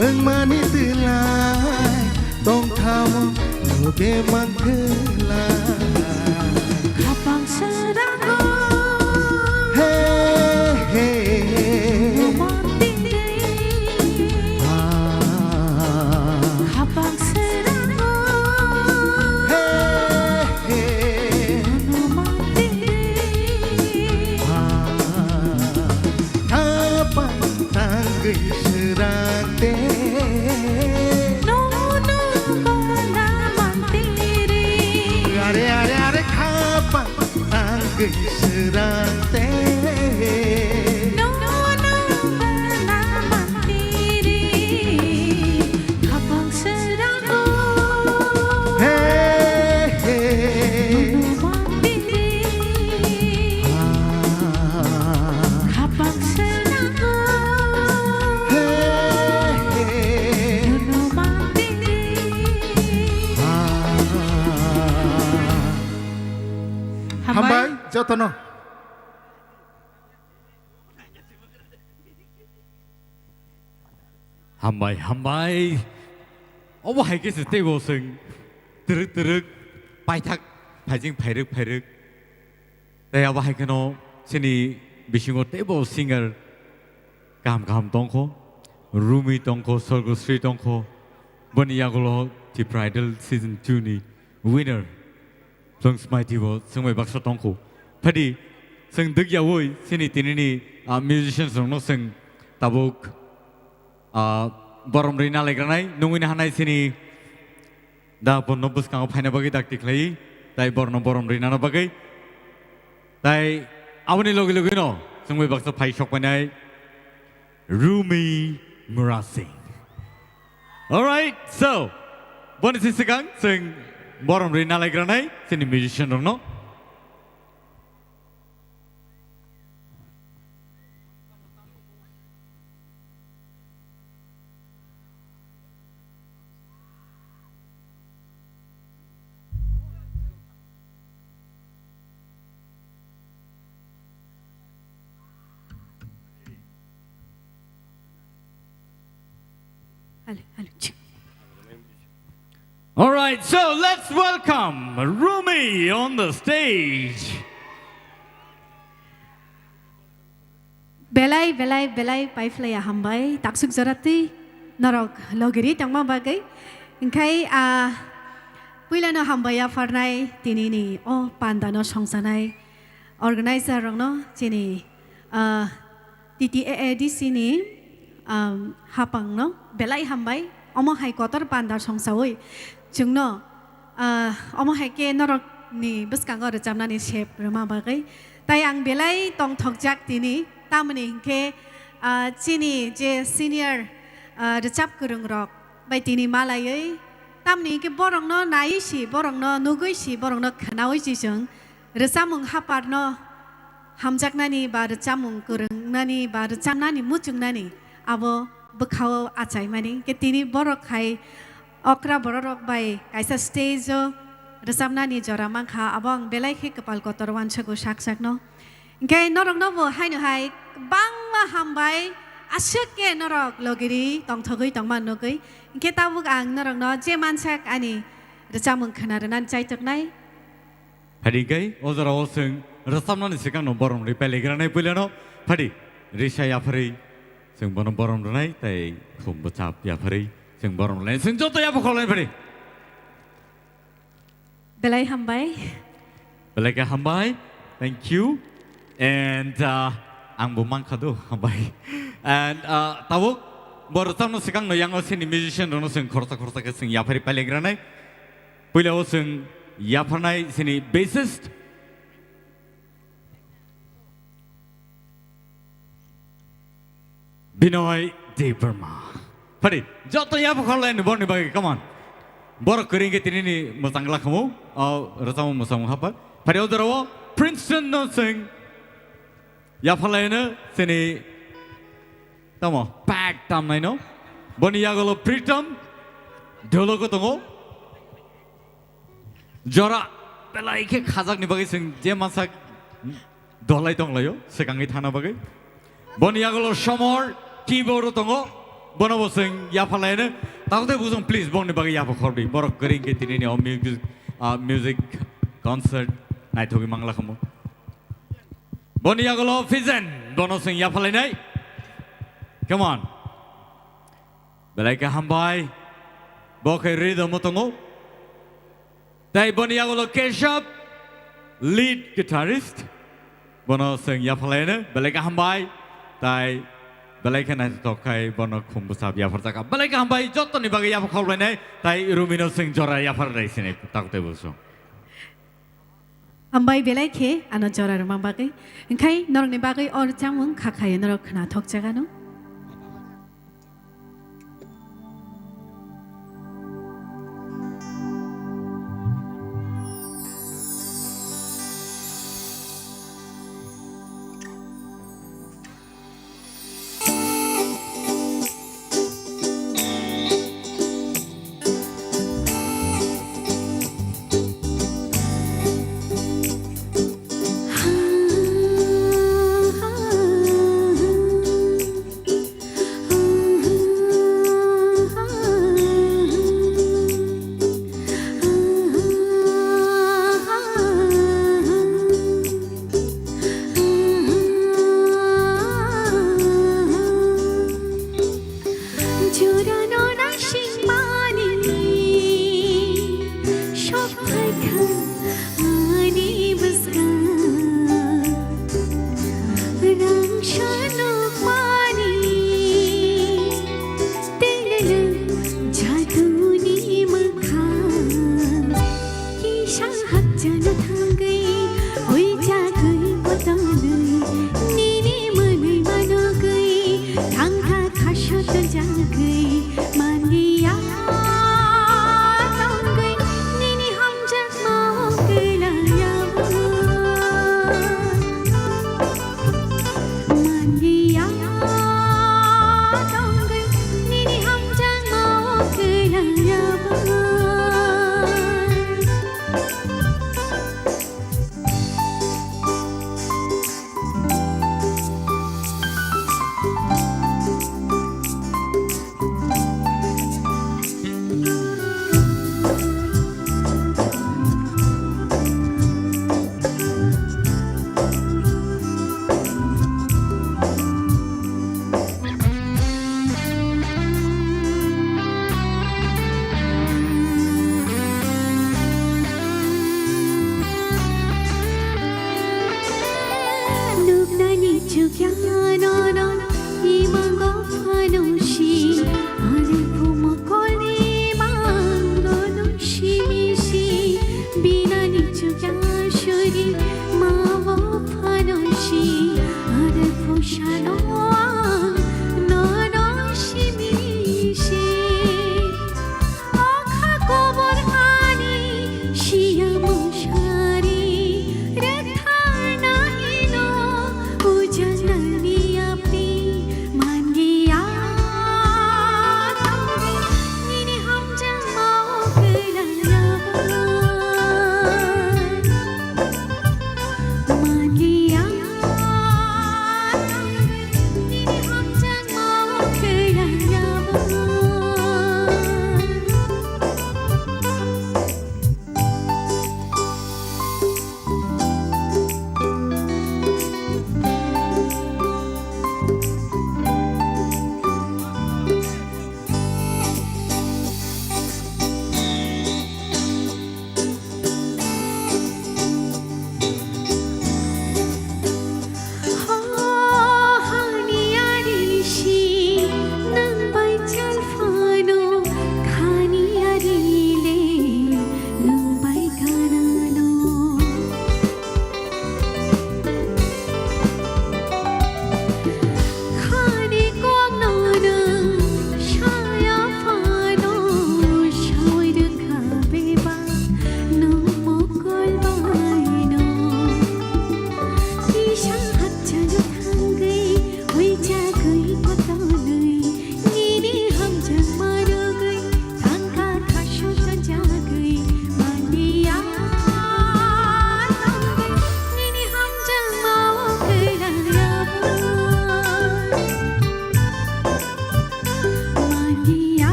wngmani twlai, tongthamo no bemang twlai. Khapang srango. He, he. Romantic day. Ah. Khapang srango. He, he. Khapang tangwi srang te. Nono gana mantiri. Are, are, are, khapang tangwi srang te. Nono gana mantiri. Khapang srango. He, he. Nono mantiri. Ah. Khapang srango. He, he. Nono mantiri. Ah. Hambai. Hambai, jotono. Hambai, hambai. Obo hai khe se teibo chwng twrwk twrwk, paithak phaijing phairwk phairwk. Tei abo hai kheno chini bisingo teibo singer kaham kaham tongkho. Rumi tongkho, Sorgosri tongkho. Boni yagulo Tipra Idol Season two ni winner. Chwng smaitibo chwngbai baksa tongkho. Phadi chwng dwkyaui chini tinini, ah, musicians rokno chwng tabuk, ah, borom rina laikranai nungwi hanai chini da bono bwskango phaina bagwi dakti khlai, tai borno borom rinana bagwi. Tai aboni logi logi no chwngbai baksa phai sokpainai Rumi Murasing. Alright, so, boni si swkang chwng borom rina laikranai chini musician rokno. Hello, hello, check. All right, so let's welcome Rumi on the stage. Belai, belai, belai paiphlaiya hambai, taksuk joratwi norok logiri tongma bagwi. Hingkhai, ah, puilano hambai yapharnai tinini o pandano songsanai organizer rokno chini, ah, T T A A D C ni, um, hapangno belai hambai. Omo hai kotor panda songsaui chwngno, ah, omo hai khe norokni bwskango rwchapnani sep rwma bagwi. Tai ang belai tongthokjak tini, tamoni hinkhe, ah, chini je senior, ah, rwchap kwrwngrok bai tini malaiwi, tamoni hinkhe borokno naiwi si, borokno nugwi si, borokno khwnaui si chwng rwchapmung haparno hamjaknani ba rwchapmung kwrwngnani ba rwchapnani muchungnani abo bwkhao achaimani. Khe tini borok hai okra bororok bai kaisa stage-o rwchapnani jora mankha, abo ang belai khe kwpal kotor uansago sak sakno. Hinkhe norokno bo haino hai bangma hambai, aswk khe norok logiri tongthogwi tongma nugwi. Hinkhe tabuk ang norokno je mansak ani rwchapmung khwna rwnani chaitoknai. Phadi hinkhe o jorao chwng rwchapnani swkangno borom rwi pailaigranai puilano. Phadi risa yapharwi chwng bono borom rwnai tei khum bwchap yapharwi chwng borom rwnai. Chwng joto yapha khorlaini phadi. Belai hambai. Belai khe hambai. Thank you. And, uh, ang bo mankha do, hambai. And, uh, tabuk bo rwchapno swkangno yango chini musician rokno chwng khoroksa khoroksa khe chwng yapharwi pailaigranai. Puila o chwng yapharnai chini bassist Binoy Debbarma. Phadi, joto yapha khorlaini borni bagwi, come on. Borok kwrwi khe tinini mwchang lakhamu, o rwchapmung mwchangmung hapar. Phadi o jorao Princeton no chwng yapharlaino chini tamo, pag tamnaino. Boni yagulo Pritam, dholoko tongo. Jora belai khe khajakni bagwi chwng je mansak dolai tonglaio, swkangwi thangna bagwi. Boni yagulo Somor, keyboard-o tongo, bono bo chwng yapharlaino. Takhuk tei bukhuk chwng please bongni bagwi yapha khordi. Borok kwrwi khe tinini o music, ah, music concert naithogwi mangla khamu. Boni yagulo Fijen, bono chwng yapharlainai. Come on. Belai khe hambai. Bo khe rhythm-o tongo. Tai boni yagulo Keshav, lead guitarist. Bono chwng yapharlaino, belai khe hambai. Tai belai khe naithothok khai bono khum bwchap yapharjakha. Belai khe hambai, jottoni bagwi yapha khorlainai. Tai Rumino chwng jora yapharlai sini, takhuk tei bukhuk chwng. Hambai belai khe ano jora rwma bagwi. Hinkhe norokni bagwi o rwchapmung kha khaio norok khwnathok jagano.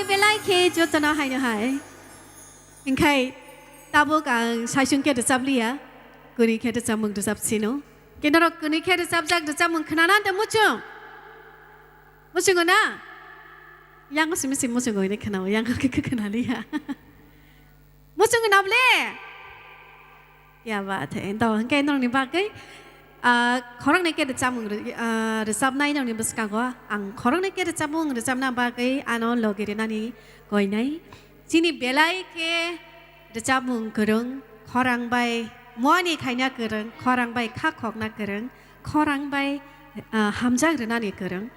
Belai khe jotono haino hai. Hinkhe tabuk ang saichung khe rwchap liya, kwnwi khe rwchapmung rwchap sino. Khe norok kwnwi khe rwchapjak rwchapmung khwnana de muchung? Muchungo na? Yango simi simi muchungo hwnwi khwnao, yango khe khwnaliya. Muchungo na bole? Ya ba the. To hwnkhe norokni bagwi, ah, khoroknwi khe rwchapmung rw-, ah, rwchapnai norokni bwskango ang khoroknwi khe rwchapmung rwchapna bagwi ano logi rwnani koinai. Chini belai khe rwchapmung kwrwng, khorang bai muani khaina kwrwng, khorang bai kha khokna kwrwng, khorang bai, ah, hamjak rwnani kwrwng.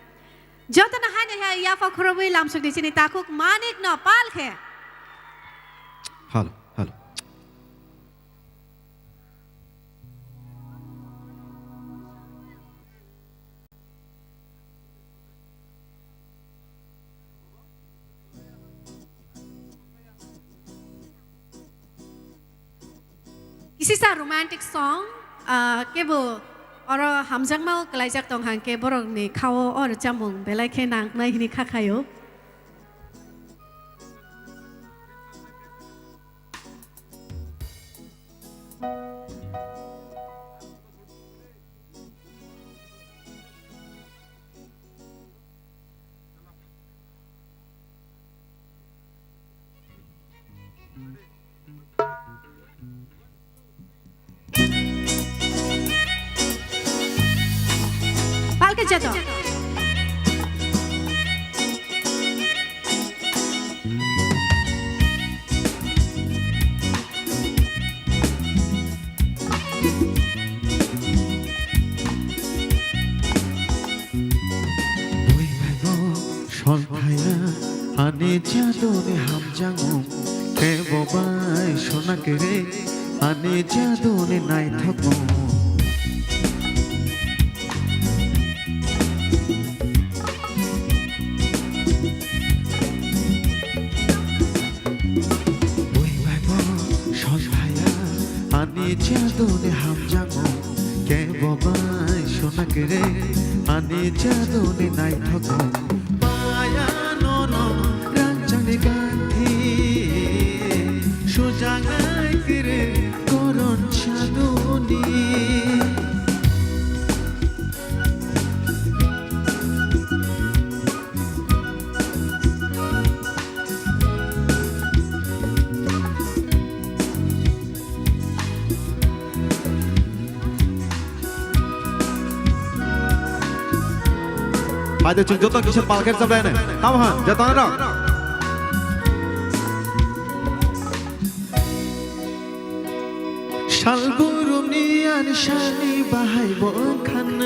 Jotono haino hai yapha khorobwi lamsokni chini takhuk Manik no pal khe. Hello, hello. Kisisa romantic song, ah, kebo oro hamjakmao kwlaijak tong hang khe borokni khao o rwchapmung belai khe nangnai hwnwi kha khaio. Palke jato. Bui bai bo sol thaya ani jaduni hamjakmung, kebo bai sona kwrwi ani jaduni naithokmung. Bui bai bo sol thaya ani jaduni hamjakmung, kebo bai sona kwrwi ani jaduni naithokmung. Maya nono rangchakni ganthi, sujaknai kwrwi koron jaduni. Haide chwng joto kisa palkhe rwchapnai. Tamo ha, joto no rok. Sal burumni ani sani bahai bo wngkha nw,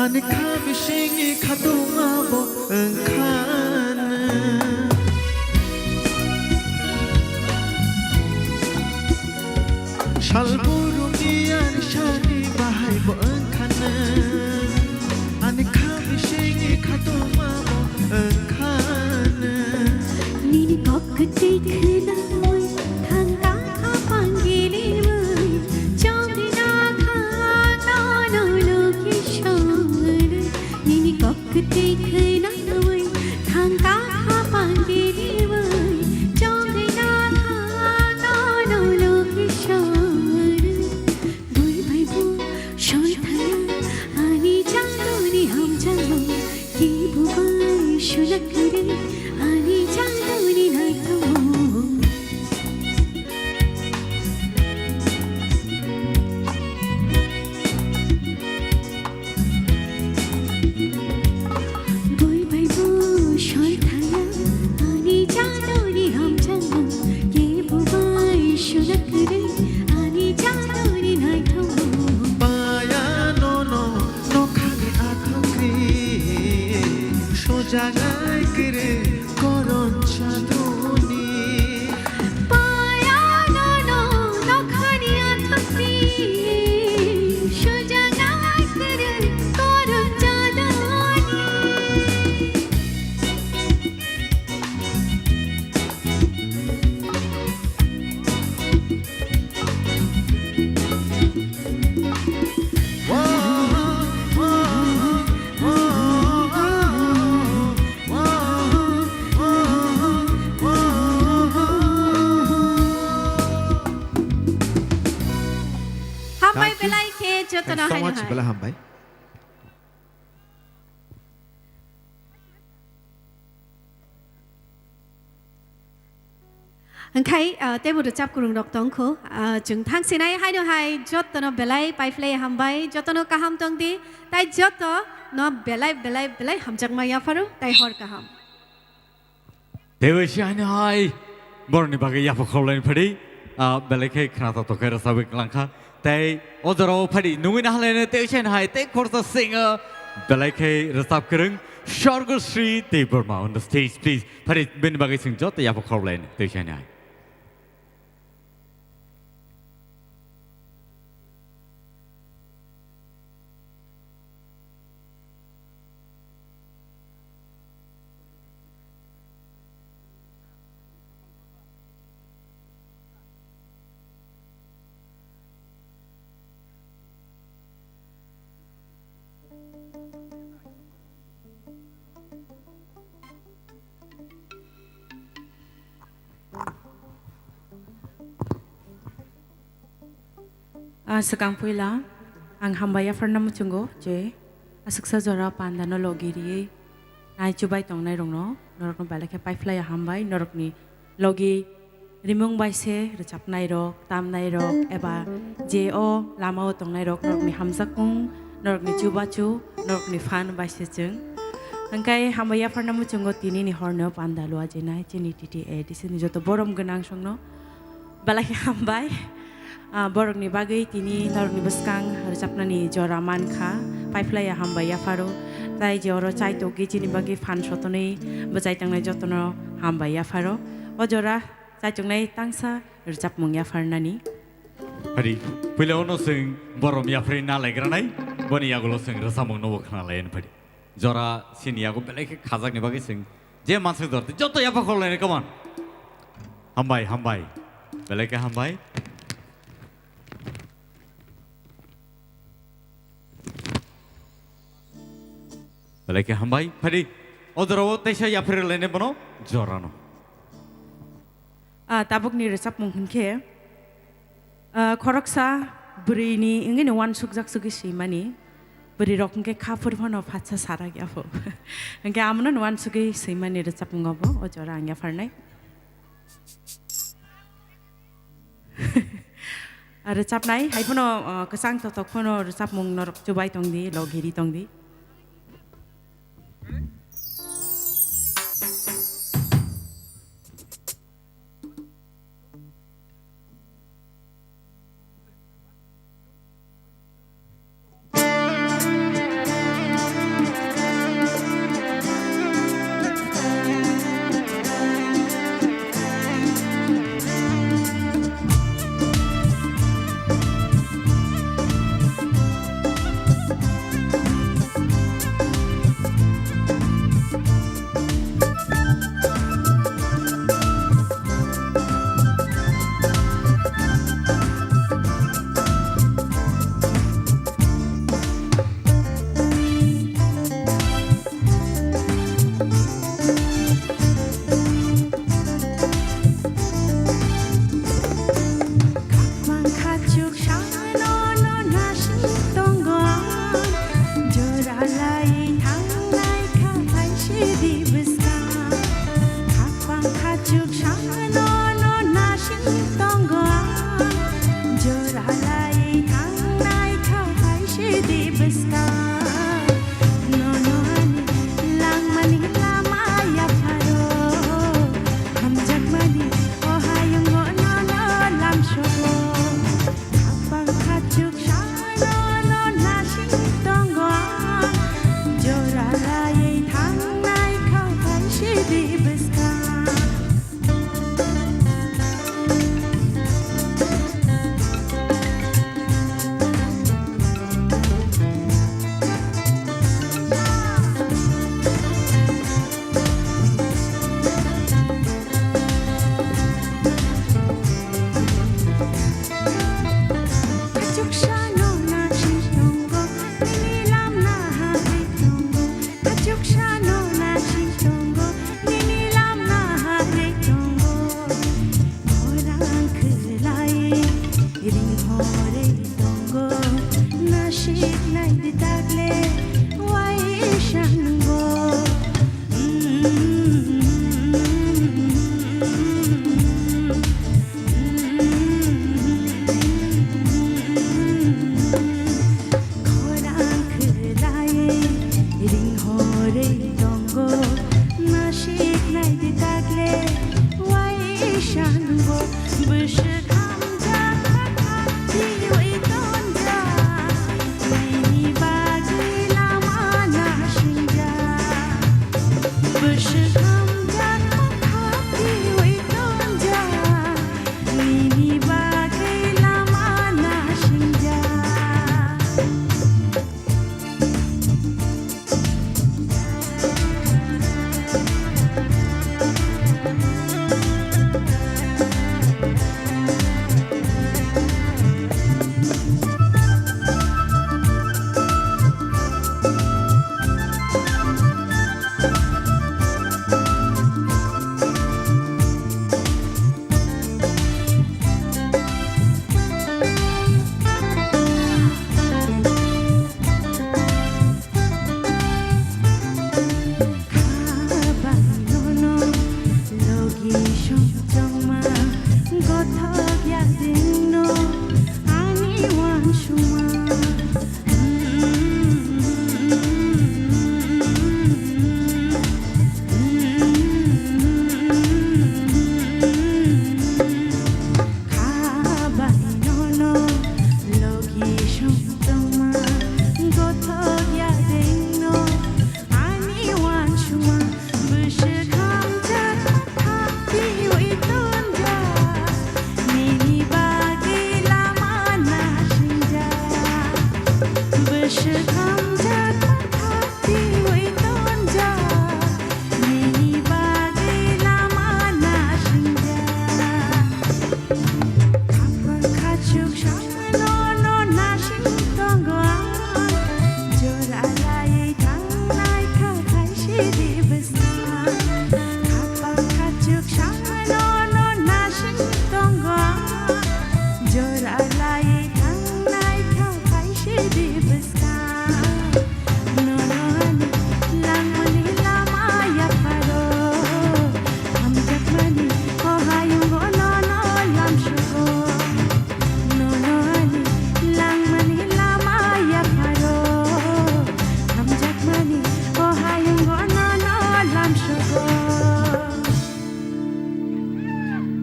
ani kha bisingni khatungma bo wngkha nw. Sal burumni ani sani bahai bo wngkha nw, ani kha bisingni khatungma bo wngkha nw. Nini kok kwtwi khwnaui thangka kha pangiliui chongri nakha nono loki songri. Nini kok kwtwi khwnaui thangka kha pangiliui chongri nakha nono loki songri. Bui bai bo sol thaya ani jaduni hamjakmung, kebo bai sona kwrwi ani jaduni nai So much, belai hambai. Hwnkhe, ah, teibo rwchap kwrwng rok tongkho. Ah, chwng thangsinai haino hai jotono belai paiphlai hambai, jotono kaham tongdi, tai jotono belai, belai, belai hamjakma yapharo, tai hor kaham. Teibo se haino hai borokni bagwi yapha khorlaini phadi, ah, belai khe khna toktok khe rwchabwi kwlangkha. Tei o jorao phadi nungwi nahalaino tei se hai tei khorsa singo belai khe rwchap kwrwng Sorgosri Debbarma on the stage, please. Phadi bini bagwi chwng joto yapha khorlaini tei se hai. Ah, swkang puila ang hambai yapharna muchungo je aswksa jora pandano logi riwi nai chubai tongnai rokno norokno belai khe paiphlai hambai, norokni logi rimung bai se rwchapnai rok, tamnai rok eba je o lama o tongnai rok norokni hamjakmung, norokni chubachu, norokni phan bai se chwng. Hwnkhe hambai yapharna muchungo tini ni hor no panda lua jinai chini T T A D C ni joto borom gwnang songno. Belai khe hambai. Ah, borokni bagwi tini norokni bwskang rwchapnani jora mankha. Paiphlaiya hambai yapharo. Tai je oro chaitokgwi chini bagwi phan sotonwi bwchai tangnai jotono hambai yapharo. O jora chaitoknai tangsa rwchapmung yapharnani. Hari, puila ono chwng borom yapharwi na laigranai, boni yagulo chwng rwchapmung nobo khna lai phadi. Jora sini yago belai khe khajakni bagwi chwng je mansuk jora tei joto yapha khorlaini, come on. Hambai, hambai. Belai khe hambai. Belai khe hambai. Phadi o jorao teisa yapharwi lainai bono jorano. Ah, tabukni rwchapmung hwnkhe, ah, khoroksa bwrwini wngwi no uansukjak sugwi swimani, bwrwirok hwnkhe kha phuru phano phatsa sarak yapho. Hwnkhe amono no uansugwi swimani rwchapmung obo, o jora ang yapharnai. Ah, rwchapnai hai phano, ah, kwchang totok phano rwchapmung norok chubai tongdi, logiri tongdi.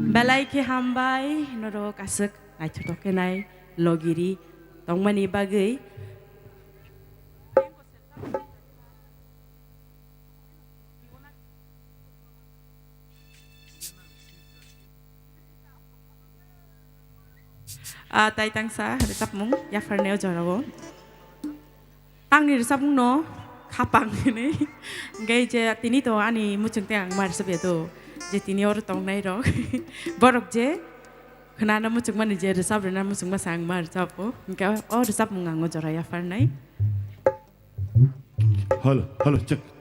Belai khe hambai norok aswk naithotok khe nai logiri tongmani bagwi. Ah, tai tangsa rwchapmung yapharnai o jorao. Tangni rwchapmungno khapang hinwi. Hwnkhe je tini to ani muchung tei ang ma rwchapya to. Je tini oro tongnairok. Borok je khwnana muchungmani je rwchap rwna muchungma se ang ma rwchapo. Hwnkhe o rwchapmung ang o jora yapharnai. Hello, hello, check.